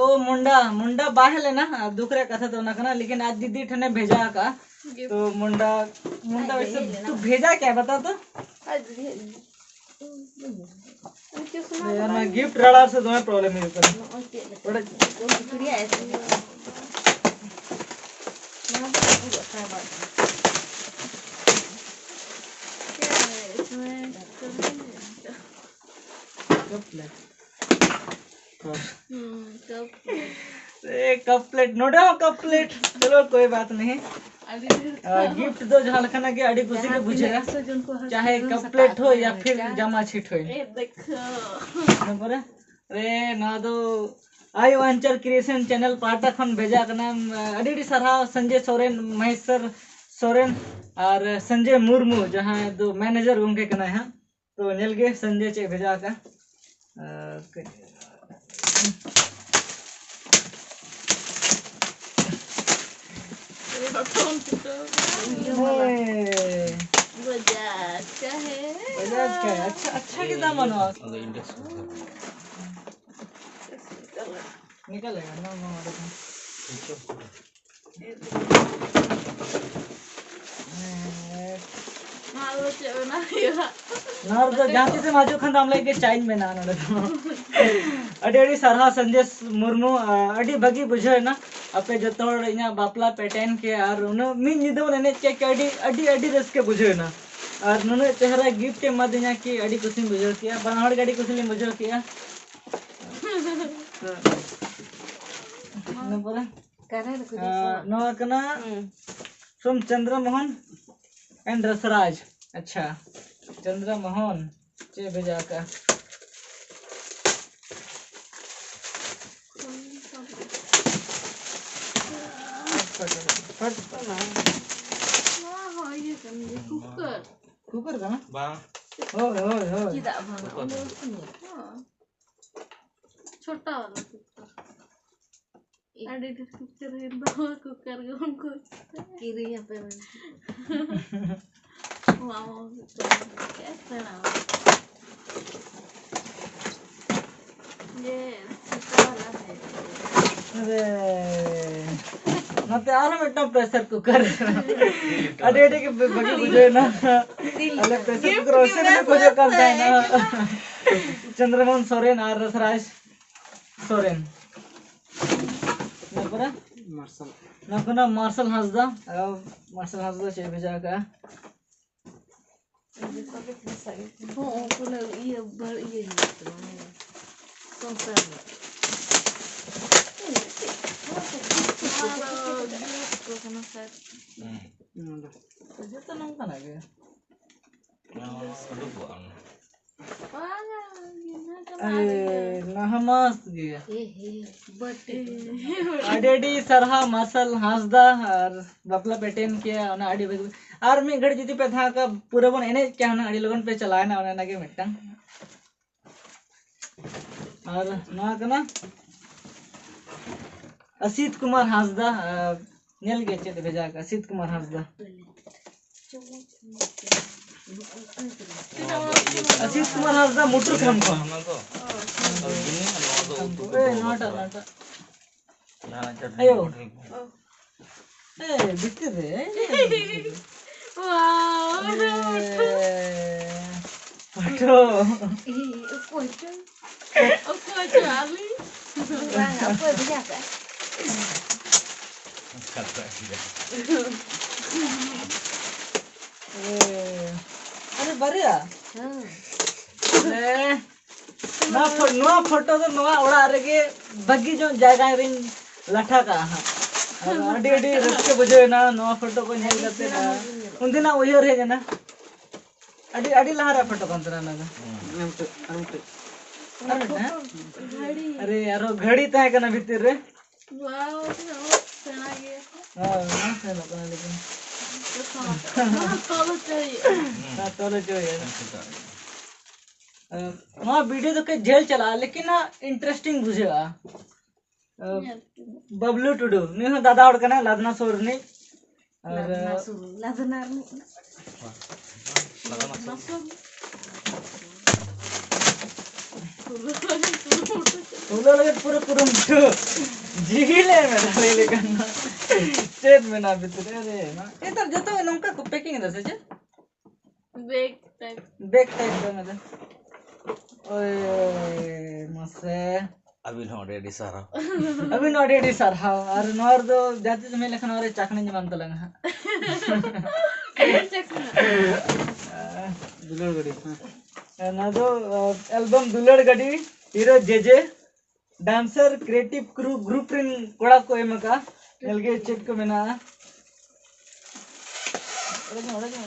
ᱚ, ᱢᱩᱱᱰᱟ, ᱢᱩᱱᱰᱟ ᱵᱟᱭ ᱦᱮᱡ ᱞᱮᱱᱟ, ᱟᱨ ᱫᱩᱠ ᱨᱮᱭᱟᱜ ᱠᱟᱛᱷᱟ ᱫᱚ ᱚᱱᱟ ᱠᱟᱱᱟ, ᱞᱮᱠᱤᱱ ᱟᱡ ᱫᱤᱫᱤ ᱴᱷᱮᱱᱮ ᱵᱷᱮᱡᱟ ᱟᱠᱟᱫᱼᱟ᱾ ᱛᱚ ᱢᱩᱱᱰᱟ, ᱢᱩᱱᱰᱟ ᱟᱡ ᱜᱮ ᱦᱮᱡ ᱞᱮᱱᱟ᱾ ᱛᱩ ᱵᱷᱮᱡᱟ ᱠᱮᱭᱟ, ᱵᱟᱛᱟᱣ ᱛᱚ᱾ ᱟᱡ ᱫᱤᱫᱤ ᱦᱮᱡ ᱞᱮᱱᱟ᱾ ᱩᱱᱤ ᱪᱚᱥᱢᱟ ᱫᱚ ᱚᱱᱟ ᱵᱟᱭ gift ᱨᱟᱲᱟ ᱥᱮ ᱫᱚᱢᱮ problem ᱦᱩᱭᱩᱜ ᱠᱟᱱᱟ᱾ ᱱᱚᱜᱼᱚᱭ ᱪᱮᱫ ᱞᱮᱠᱟ? ᱵᱟᱲᱟᱭ ᱪᱮᱫ ᱠᱚ ᱠᱩᱠᱞᱤᱭᱟ ᱮᱥᱮ? ᱱᱚᱣᱟ ᱫᱚ ᱟᱹᱜᱩ ᱜᱚᱫ ᱠᱟᱜ ᱵᱟᱝ᱾ क्या है इसमें? Cup plate. हाँ। हम्म, कप प्लेट। ए, कप प्लेट, ᱱᱚᱰᱮ ᱦᱚᱸ ᱠᱟᱯ ᱯᱞᱮᱴ᱾ ᱪᱚᱞᱚ, ᱠᱳᱭ ᱵᱟᱛ ᱱᱦᱤᱸ᱾ ᱟᱹᱰᱤ ᱰᱷᱮᱨ ᱟ, gift ᱫᱚ ᱡᱟᱦᱟᱸ ᱞᱮᱠᱟᱱᱟᱜ ᱜᱮ ᱟᱹᱰᱤ ᱠᱩᱥᱤ ᱜᱮ ᱡᱟᱦᱟᱸ ᱵᱩᱡᱷᱟᱹᱜᱼᱟ᱾ ᱛᱤᱱᱟᱹᱜ ᱥᱚᱡᱚᱱ ᱠᱚ ᱦᱟᱹᱥᱩ ᱪᱟᱦᱮ ᱠᱟᱯ ᱥᱟᱯᱲᱟᱜ ᱯᱞᱮᱴ ᱦᱳᱭ ᱠᱟᱱᱟ ᱭᱟ ᱯᱷᱤᱨ ᱢᱮᱱᱠᱷᱟᱱ ᱡᱟᱢᱟ ᱪᱷᱤᱴ ᱦᱳᱭ᱾ ᱮ, ᱫᱮᱠᱷᱚ᱾ ᱤᱱᱟᱹ ᱯᱚᱨᱮ, ᱨᱮ, ᱱᱚᱣᱟ ᱫᱚ ᱟᱭᱳ ᱟᱧᱪᱟᱨ creation channel ᱯᱟᱦᱴᱟ ᱠᱷᱚᱱ ᱵᱷᱮᱡᱟ ᱠᱟᱱᱟ᱾ ᱟᱹᱰᱤ ᱟᱹᱰᱤ ᱥᱟᱨᱦᱟᱣ ᱥᱚᱧᱡᱚᱭ ᱥᱚᱨᱮᱱ, ᱢᱚᱦᱮᱥ ᱥᱚᱨᱮᱱ ᱟᱨ ᱥᱚᱧᱡᱚᱭ ᱢᱩᱨᱢᱩ, ᱡᱟᱦᱟᱸᱭ ᱫᱚ manager ᱜᱚᱢᱠᱮ ᱠᱟᱱᱟᱭ ᱦᱟᱸᱜ᱾ ᱛᱚ ᱧᱮᱞ ᱜᱮ ᱥᱚᱧᱡᱚᱭ ᱪᱮᱫ ᱵᱷᱮᱡᱟ ᱟᱠᱟᱫᱼᱟ᱾ ᱟᱨ ᱠᱟᱹᱡ ᱦᱮᱸ। बजाज का है। बजाज का है। अच्छा, अच्छा कितना बनवा? ᱟᱫᱚ ᱤᱱᱰᱮᱠᱥ ᱠᱚ ᱫᱚᱦᱚ᱾ निकल लेगा ना, ना, ना। ᱱᱚᱣᱟ ᱫᱚ ᱪᱮᱫ ᱵᱮᱱᱟᱣ ᱦᱩᱭᱩᱜᱼᱟ? ᱱᱚᱣᱟ ᱨᱮᱫᱚ ᱡᱟᱦᱟᱸ ᱛᱤᱥᱮᱢ ᱦᱤᱡᱩᱜ ᱠᱷᱟᱱ ᱫᱚ ᱟᱢ ᱞᱟᱹᱜᱤᱫ ᱜᱮ ᱪᱟᱧ ᱢᱮᱱᱟᱜᱼᱟ ᱱᱚᱰᱮ ᱫᱚ᱾ ᱟᱹᱰᱤ ᱟᱹᱰᱤ ᱥᱟᱨᱦᱟᱣ ᱥᱚᱱᱫᱮᱥ ᱢᱩᱨᱢᱩ, ᱟᱹᱰᱤ ᱵᱷᱟᱹᱜᱤ ᱵᱩᱡᱷᱟᱹᱣ ᱮᱱᱟ ᱟᱯᱮ ᱡᱚᱛᱚ ᱦᱚᱲ ᱤᱧᱟᱹᱜ ᱵᱟᱯᱞᱟ ᱯᱮ ᱟᱴᱮᱱ ᱠᱮᱜᱼᱟ ᱟᱨ ᱩᱱᱟᱹᱜ ᱢᱤᱫ ᱧᱤᱫᱟᱹ ᱵᱚᱱ ᱮᱱᱮᱡ ᱠᱮᱫ ᱠᱮᱜᱼᱟ, ᱟᱹᱰᱤ ᱟᱹᱰᱤ ᱟᱹᱰᱤ ᱨᱟᱹᱥᱠᱟᱹ ᱵᱩᱡᱷᱟᱹᱣ ᱮᱱᱟ᱾ ᱟᱨ ᱱᱩᱱᱟᱹᱜ ᱪᱮᱦᱨᱟ ᱜᱤᱯᱷᱴ ᱮᱢ ᱮᱢᱟᱫᱤᱧᱟ ᱠᱤ ᱟᱹᱰᱤ ᱠᱩᱥᱤᱧ ᱵᱩᱡᱷᱟᱹᱣ ᱠᱮᱜᱼᱟ, ᱵᱟᱱᱟ ᱦᱚᱲ ᱜᱮ ᱟᱹᱰᱤ ᱠᱩᱥᱤ ᱞᱤᱧ ᱵᱩᱡᱷᱟᱹᱣ ᱠᱮᱜᱼᱟ᱾ ᱤᱱᱟᱹ ᱯᱚᱨᱮ ᱚᱠᱟᱨᱮ ᱨᱮᱠᱚ ᱡᱚᱥᱟ? ᱱᱚᱣᱟ ᱠᱟᱱᱟ ᱦᱩᱸ᱾ From Chandra Mohan and ᱨᱚᱥᱨᱟᱡᱽ᱾ ᱟᱪᱪᱷᱟ, ᱪᱚᱱᱫᱨᱚ ᱢᱳᱦᱚᱱ ᱪᱮᱫ ᱮ ᱵᱷᱮᱡᱟ ᱟᱠᱟᱫᱼᱟ? ᱱᱚᱣᱟ ᱦᱚᱸ ᱤᱭᱟᱹ ᱠᱟᱱ ᱜᱮᱭᱟ, ᱠᱩᱠᱟᱨ᱾ ᱠᱩᱠᱟᱨ ᱠᱟᱱᱟ? ᱵᱟᱝ᱾ ᱦᱳᱭ, ᱦᱳᱭ, ᱦᱳᱭ᱾ ᱪᱮᱫᱟᱜ ᱵᱟᱝ? ᱠᱩᱠᱟᱨ ᱚᱸᱰᱮ ᱠᱟᱱᱟ᱾ ᱦᱚᱸ᱾ ᱪᱷᱳᱴᱟ ᱣᱟᱞᱟ ᱠᱩᱠᱟᱨ᱾ ᱟᱹᱰᱤ ᱰᱷᱮᱨ ᱠᱩᱠᱟᱨ ᱦᱩᱭᱮᱱ ᱛᱟᱢᱟ, ᱠᱩᱠᱟᱨ ᱜᱮ ᱵᱟᱢ ᱠᱩᱥᱤᱭᱟᱜᱼᱟ᱾ ᱠᱤᱨᱤᱧ ᱟᱯᱮ ᱢᱮ᱾ ᱢᱟᱢᱟ ᱠᱩᱠᱟᱨ ᱥᱮᱬᱟ᱾ ᱡᱮ ᱪᱷᱳᱴᱟ ᱣᱟᱞᱟ ᱦᱮ᱾ ᱟᱨᱮ, ᱱᱚᱛᱮ ᱟᱨᱦᱚᱸ ᱢᱤᱫᱴᱟᱝ ᱯᱨᱮᱥᱟᱨ ᱠᱩᱠᱟᱨ᱾ ᱟᱹᱰᱤ ᱟᱹᱰᱤ ᱜᱮ ᱵᱷᱟᱹᱜᱤ ᱵᱩᱡᱷᱟᱹᱣ ᱮᱱᱟ᱾ ᱟᱞᱮ ᱯᱨᱮᱥᱟᱨ ᱠᱩᱠᱟᱨ ᱚᱵᱚᱥᱥᱳᱭ ᱜᱮᱞᱮ ᱠᱷᱚᱡᱚᱜ ᱠᱟᱱ ᱛᱟᱦᱮᱱᱟ᱾ ᱪᱚᱱᱫᱨᱚᱢᱳᱦᱚᱱ ᱥᱚᱨᱮᱱ ᱟᱨ ᱨᱟᱥᱨᱟᱡᱽ ᱥᱚᱨᱮᱱ᱾ ᱤᱱᱟᱹ ᱯᱚᱨᱮ ᱢᱟᱨᱥᱟᱞ᱾ ᱱᱚᱣᱟ ᱠᱟᱱᱟ ᱢᱟᱨᱥᱟᱞ ᱦᱟᱸᱥᱫᱟ᱾ ᱟᱨ ᱢᱟᱨᱥᱟᱞ ᱦᱟᱸᱥᱫᱟ ᱪᱮᱫ ᱮ ᱵᱷᱮᱡᱟ ᱟᱠᱟᱫᱼᱟ? ᱦᱚᱸ, ᱩᱱᱠᱩ ᱞᱮ ᱤᱭᱟᱹ, ᱵᱟᱹᱲ-, ᱤᱭᱟᱹ ᱦᱩᱭᱩᱜ ᱛᱟᱢᱟ, ᱦᱮᱸ᱾ ᱥᱚᱝᱥᱟᱨ ᱨᱮ᱾ ᱱᱚᱣᱟ ᱫᱚ ᱜᱤᱯᱷᱴ ᱠᱚ ᱠᱟᱱᱟ ᱥᱟᱭᱮᱫ᱾ ᱦᱩᱸ᱾ ᱱᱚᱰᱮ᱾ ᱡᱚᱛᱚ ᱱᱚᱝᱠᱟᱱᱟᱜ ᱜᱮ᱾ ᱱᱚᱣᱟ ᱩᱰᱩᱠᱚᱜᱼᱟ ᱚᱱᱟ᱾ ᱵᱟᱝᱟ, ᱜᱤᱱᱟᱹ ᱠᱟᱱᱟ ᱟᱨ ᱤᱭᱟᱹ᱾ ᱮ, ᱱᱚᱣᱟ ᱦᱚᱸ ᱢᱚᱥᱛ ᱜᱮᱭᱟ᱾ ᱮ ᱦᱮ, ᱵᱟᱹᱴᱤ᱾ ᱟᱹᱰᱤ ᱟᱹᱰᱤ ᱥᱟᱨᱦᱟᱣ ᱢᱟᱨᱥᱟᱞ ᱦᱟᱸᱥᱫᱟ, ᱟᱨ ᱵᱟᱯᱞᱟ ᱯᱮ ᱟᱴᱮᱱ ᱠᱮᱭᱟ, ᱚᱱᱟ ᱟᱹᱰᱤ ᱵᱷᱟᱹᱜᱤ᱾ ᱟᱨ ᱢᱤᱫ ᱜᱷᱟᱹᱲᱤᱡ ᱡᱩᱫᱤ ᱯᱮ ᱛᱟᱦᱮᱸ ᱠᱚᱜᱼᱟ, ᱯᱩᱨᱟᱹ ᱵᱚᱱ ᱮᱱᱮᱡ ᱠᱮᱭᱟ ᱦᱩᱱᱟᱹᱝ, ᱟᱹᱰᱤ ᱞᱚᱜᱚᱱ ᱯᱮ ᱪᱟᱞᱟᱣᱮᱱᱟ, ᱚᱱᱮ ᱚᱱᱟᱜᱮ ᱢᱤᱫᱴᱟᱝ᱾ ᱟᱨ ᱱᱚᱣᱟ ᱠᱟᱱᱟ ᱚᱥᱤᱛ ᱠᱩᱢᱟᱨ ᱦᱟᱸᱥᱫᱟ, ᱟᱨ ᱧᱮᱞ ᱜᱮ ᱪᱮᱫ ᱮ ᱵᱷᱮᱡᱟ ᱟᱠᱟᱫ ᱥᱤᱛ ᱠᱩᱢᱟᱨ ᱦᱟᱸᱥᱫᱟ᱾ ᱟᱥᱤᱥ ᱠᱩᱢᱟᱨ ᱦᱟᱸᱥᱫᱟ ᱢᱩᱴᱩᱨ ᱠᱷᱟᱢ ᱠᱷᱚᱱ᱾ ᱚᱱᱟ ᱫᱚ ᱟᱨ ᱵᱤᱱᱤ ᱟᱨ ᱱᱚᱣᱟ ᱫᱚ ᱩᱛᱩ ᱠᱚ ᱮᱭ, ᱫᱚᱦᱚ ᱱᱚᱣᱟᱴᱟᱜ, ᱠᱟᱜᱼᱟ᱾ ᱱᱚᱣᱟᱴᱟᱜ᱾ ᱡᱟᱦᱟᱸ ᱪᱟᱴᱱᱤ ᱟᱭᱳ᱾ ᱠᱚ ᱵᱚᱴᱷᱮ ᱠᱚ᱾ ᱮᱭ, ᱵᱷᱤᱛᱤᱨ ᱨᱮ, ᱮᱭ, ᱵᱷᱤᱛᱤᱨ ᱨᱮ᱾ ᱣᱟᱣ, ᱮᱭ, ᱯᱟᱴᱷᱚ᱾ ᱚᱠᱚᱭ ᱪᱚ? ᱚᱠᱚᱭ ᱪᱚ ᱟᱹᱞᱤᱧ? ᱵᱟᱝ, ᱚᱠᱚᱭ ᱵᱷᱮᱡᱟ ᱠᱟᱜᱼᱟ? ᱚᱱᱠᱟ ᱫᱚ ᱵᱟᱭ ᱵᱷᱮᱡᱟ᱾ ᱮ, ᱟᱨᱮ ᱵᱟᱨᱭᱟ? ᱦᱮᱸ᱾ ᱦᱮᱸ᱾ ᱱᱚᱣᱟ ᱯᱷᱳ-, ᱱᱚᱣᱟ ᱯᱷᱳᱴᱳ ᱫᱚ ᱱᱚᱣᱟ ᱚᱲᱟᱜ ᱨᱮᱜᱮ ᱵᱷᱟᱹᱜᱤ ᱧᱚᱜ ᱡᱟᱭᱜᱟ ᱨᱤᱧ ᱞᱟᱴᱷᱟ ᱠᱟᱜᱼᱟ ᱦᱟᱸᱜ᱾ ᱟᱨ ᱟᱹᱰᱤ, ᱟᱹᱰᱤ ᱨᱟᱹᱥᱠᱟᱹ ᱵᱩᱡᱷᱟᱹᱣ ᱮᱱᱟ ᱱᱚᱣᱟ ᱯᱷᱳᱴᱳ ᱠᱚ ᱧᱮᱞ ᱠᱟᱛᱮ᱾ ᱩᱱᱫᱤᱱᱟᱜ ᱩᱭᱦᱟᱹᱨ ᱦᱮᱡ ᱮᱱᱟ᱾ ᱟᱹᱰᱤ, ᱟᱹᱰᱤ ᱞᱟᱦᱟ ᱨᱮᱭᱟᱜ ᱯᱷᱳᱴᱳ ᱠᱟᱱ ᱛᱟᱦᱮᱱᱟ ᱚᱱᱟ ᱫᱚ᱾ ᱦᱩᱸ᱾ ᱟᱨ ᱢᱤᱫᱴᱮᱡ, ᱟᱨ ᱢᱤᱫᱴᱮᱡ᱾ ᱟᱨ ᱢᱤᱫᱴᱮᱡ, ᱦᱮᱸ? ᱜᱷᱟᱹᱲᱤ᱾ ᱟᱨᱮ, ᱟᱨᱦᱚᱸ ᱜᱷᱟᱹᱲᱤ ᱛᱟᱦᱮᱸ ᱠᱟᱱᱟ ᱵᱷᱤᱛᱤᱨ ᱨᱮ᱾ ᱣᱟᱣ, ᱛᱤᱱᱟᱹᱜ ᱢᱚᱡᱽ ᱥᱮᱬᱟ ᱜᱮᱭᱟ᱾ ᱦᱳᱭ, ᱚᱱᱟ ᱥᱮᱬᱟ ᱠᱟᱱᱟ ᱞᱮᱠᱤᱱ᱾ ᱚᱱᱟ ᱛᱚᱞ ᱦᱚᱪᱚ ᱦᱩᱭᱩᱜᱼᱟ᱾ ᱦᱮᱸ, ᱛᱚᱞ ᱦᱚᱪᱚ ᱦᱩᱭᱩᱜᱼᱟ᱾ ᱦᱮᱸ, ᱥᱮᱛᱟᱜ ᱨᱮ᱾ ᱱᱚᱣᱟ ᱵᱷᱤᱰᱤᱭᱳ ᱫᱚ ᱠᱟᱹᱡ ᱡᱷᱟᱹᱞ ᱪᱟᱞᱟᱜᱼᱟ, ᱞᱮᱠᱤᱱ ᱱᱟᱜ interesting ᱵᱩᱡᱷᱟᱹᱜᱼᱟ᱾ ᱧᱮᱞ ᱠᱤᱫᱟᱹᱧ᱾ ᱵᱟᱵᱞᱩ ᱴᱩᱰᱩ, ᱱᱩᱭ ᱦᱚᱸ ᱫᱟᱫᱟ ᱦᱚᱲ ᱠᱟᱱᱟᱭ, ᱞᱟᱫᱱᱟ ᱥᱩᱨ ᱨᱤᱱᱤᱡ᱾ ᱟᱨ ᱞᱟᱫᱱᱟ ᱥᱩᱨ, ᱞᱟᱫᱱᱟ ᱨᱤᱱᱤᱡ᱾ ᱞᱟᱫᱱᱟ ᱥᱩᱨ᱾ ᱛᱩᱞᱟᱹ ᱞᱟᱹᱜᱤᱫ ᱯᱩᱨᱟᱹ ᱠᱩᱨᱩᱢᱩᱴᱩ᱾ ᱡᱤᱣᱤ ᱞᱮ ᱮᱢ ᱮᱫᱟ ᱞᱟᱹᱭ ᱞᱮᱠᱷᱟᱱ ᱫᱚ᱾ ᱪᱮᱫ ᱢᱮᱱᱟᱜᱼᱟ ᱵᱷᱤᱛᱨᱤ ᱨᱮ? ᱱᱮᱛᱟᱨ ᱡᱚᱛᱚ ᱜᱮ ᱱᱚᱝᱠᱟ ᱠᱚ packing ᱮᱫᱟ ᱥᱮ ᱪᱮᱫ? Bag type. Bag type ᱫᱚ ᱢᱮᱱᱟ᱾ ᱳᱭ, ᱢᱟᱥᱮ᱾ ᱟᱹᱵᱤᱱ ᱦᱚᱸ ᱟᱹᱰᱤ ᱟᱹᱰᱤ ᱥᱟᱨᱦᱟᱣ᱾ ᱟᱹᱵᱤᱱ ᱦᱚᱸ ᱟᱹᱰᱤ ᱟᱹᱰᱤ ᱥᱟᱨᱦᱟᱣ᱾ ᱟᱨ ᱱᱚᱣᱟ ᱨᱮᱫᱚ ᱡᱟᱦᱟᱸ ᱛᱤᱥ ᱮᱢ ᱦᱮᱡ ᱞᱮᱠᱷᱟᱱ ᱱᱚᱣᱟ ᱨᱮ ᱪᱟᱠᱷᱱᱟ ᱧᱟᱢᱟᱢ ᱛᱟᱞᱟᱝᱟ ᱦᱟᱸᱜ᱾ ᱫᱩᱞᱟᱹᱲ ᱜᱟᱹᱰᱤ, ᱦᱮᱸ᱾ ᱱᱚᱣᱟ ᱫᱚ, ᱟ, album ᱫᱩᱞᱟᱹᱲ ᱜᱟᱹᱰᱤ, hero ᱡᱮᱡᱮ, dancer creative crew group ᱨᱮᱱ ᱠᱚᱲᱟ ᱠᱚ ᱮᱢ ᱟᱠᱟᱫᱼᱟ᱾ ᱧᱮᱞ ᱜᱮ ᱪᱮᱫ ᱠᱚ ᱢᱮᱱᱟᱜᱼᱟ᱾ ᱚᱲᱮᱡ ᱢᱮ, ᱚᱲᱮᱡ ᱢᱮ᱾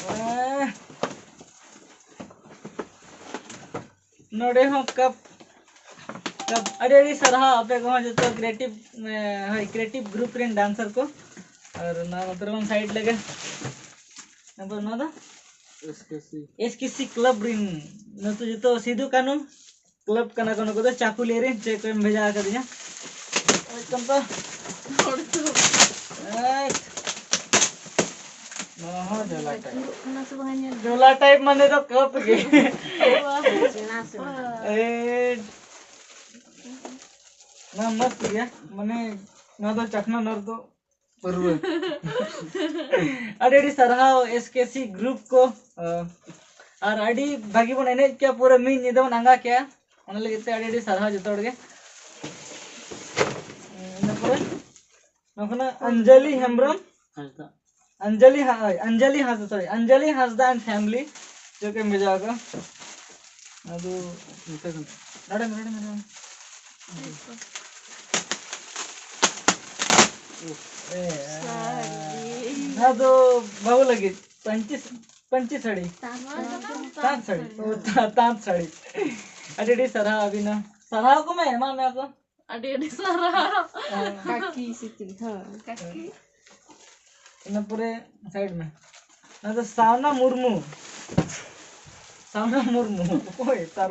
ᱮᱸ᱾ ᱱᱚᱰᱮ ᱦᱚᱸ cup, cup᱾ ᱟᱹᱰᱤ ᱟᱹᱰᱤ ᱥᱟᱨᱦᱟᱣ ᱟᱯᱮ ᱠᱚᱦᱚᱸ ᱡᱚᱛᱚ creative, ᱮ, ᱦᱳᱭ, creative group ᱨᱮᱱ dancer ᱠᱚ᱾ ᱟᱨ ᱱᱚᱣᱟ ᱱᱚᱛᱮ ᱨᱮᱵᱚᱱ side ᱞᱮᱜᱮ᱾ ᱛᱟᱨᱯᱚᱨ ᱱᱚᱣᱟ ᱫᱚ? S K C᱾ S K C club ᱨᱮᱱ᱾ ᱱᱩᱠᱩ ᱡᱚᱛᱚ ᱥᱤᱫᱩ ᱠᱟᱹᱱᱩ club ᱠᱟᱱᱟ ᱠᱚ, ᱱᱩᱠᱩ ᱫᱚ ᱪᱟᱠᱩᱞᱤᱭᱟᱹ ᱨᱮᱱ ᱪᱮᱫ ᱠᱚ ᱮᱢ ᱵᱷᱮᱡᱟ ᱟᱠᱟᱫᱤᱧᱟ᱾ ᱪᱚᱢᱯᱟ᱾ ᱦᱚᱲ ᱫᱚ᱾ ᱮᱭ᱾ ᱱᱚᱣᱟ ᱦᱚᱸ ᱡᱷᱚᱞᱟ type᱾ ᱧᱩᱨᱩᱜ ᱠᱟᱱᱟ ᱥᱮ ᱵᱟᱝ ᱧᱮᱞ? ᱡᱷᱚᱞᱟ type ᱢᱟᱱᱮ ᱫᱚ cup ᱜᱮ᱾ ᱥᱮᱬᱟ, ᱥᱮᱬᱟ᱾ ᱮᱭ᱾ ᱱᱚᱣᱟ ᱢᱚᱡᱽ ᱜᱮᱭᱟ, ᱢᱟᱱᱮ ᱱᱚᱣᱟ ᱫᱚ ᱪᱟᱠᱷᱱᱟ ᱱᱚᱨ ᱫᱚ ᱯᱟᱹᱨᱣᱟᱹ᱾ ᱟᱹᱰᱤ ᱟᱹᱰᱤ ᱥᱟᱨᱦᱟᱣ S K C group ᱠᱚ, ᱟᱨ ᱟᱹᱰᱤ ᱵᱷᱟᱹᱜᱤ ᱵᱚᱱ ᱮᱱᱮᱡ ᱠᱮᱭᱟ, ᱯᱩᱨᱟᱹ ᱢᱤᱫ ᱧᱤᱫᱟᱹ ᱵᱚᱱ ᱟᱸᱜᱟ ᱠᱮᱭᱟ᱾ ᱚᱱᱟ ᱞᱟᱹᱜᱤᱫ ᱛᱮ ᱟᱹᱰᱤ ᱟᱹᱰᱤ ᱥᱟᱨᱦᱟᱣ ᱡᱚᱛᱚ ᱦᱚᱲ ᱜᱮ᱾ ᱤᱱᱟᱹ ᱯᱚᱨᱮ ᱱᱚᱣᱟ ᱠᱷᱚᱱᱟᱜ ᱚᱧᱡᱚᱞᱤ ᱦᱮᱢᱵᱨᱚᱢ, ᱦᱟᱸᱥᱫᱟ᱾ ᱚᱧᱡᱚᱞᱤ ᱦᱟ-, ᱳᱭ, ᱚᱧᱡᱚᱞᱤ ᱦᱟᱸᱥᱫᱟ, sorry, Anjali Hansda and family ᱡᱚᱛᱚ ᱠᱚ ᱵᱷᱮᱡᱟ ᱠᱟᱜᱼᱟ᱾ ᱟᱫᱚ ᱱᱚᱛᱮ ᱠᱷᱚᱱ᱾ ᱱᱚᱰᱮ ᱢᱮ, ᱱᱚᱰᱮ ᱢᱮ, ᱱᱚᱰᱮ ᱢᱮ᱾ ᱮ, ᱱᱚᱣᱟ ᱫᱚ ᱵᱟᱹᱦᱩ ᱞᱟᱹᱜᱤᱫ ᱯᱟᱹᱧᱪᱤ, ᱯᱟᱹᱧᱪᱤ ᱥᱟᱹᱲᱤ᱾ ᱛᱟᱸᱛ ᱥᱟᱹᱲᱤ᱾ ᱚ, ᱛᱟ-, ᱛᱟᱸᱛ ᱥᱟᱹᱲᱤ᱾ ᱟᱹᱰᱤ ᱟᱹᱰᱤ ᱥᱟᱨᱦᱟᱣ ᱟᱹᱵᱤᱱᱟ᱾ ᱥᱟᱨᱦᱟᱣ ᱠᱚ ᱢᱮ, ᱮᱢᱟ ᱢᱮᱭᱟ ᱠᱚ᱾ ᱟᱹᱰᱤ ᱟᱹᱰᱤ ᱥᱟᱨᱦᱟᱣ᱾ ᱠᱟᱠᱤ ᱥᱤᱛᱤ, ᱦᱳᱭ᱾ ᱠᱟᱠᱤ᱾ ᱤᱱᱟᱹ ᱯᱚᱨᱮ side ᱢᱮ᱾ ᱱᱚᱣᱟ ᱫᱚ ᱥᱟᱣᱱᱟ ᱢᱩᱨᱢᱩ᱾ ᱥᱟᱣᱱᱟ ᱢᱩᱨᱢᱩ᱾ ᱚᱠᱚᱭ ᱛᱟᱨ?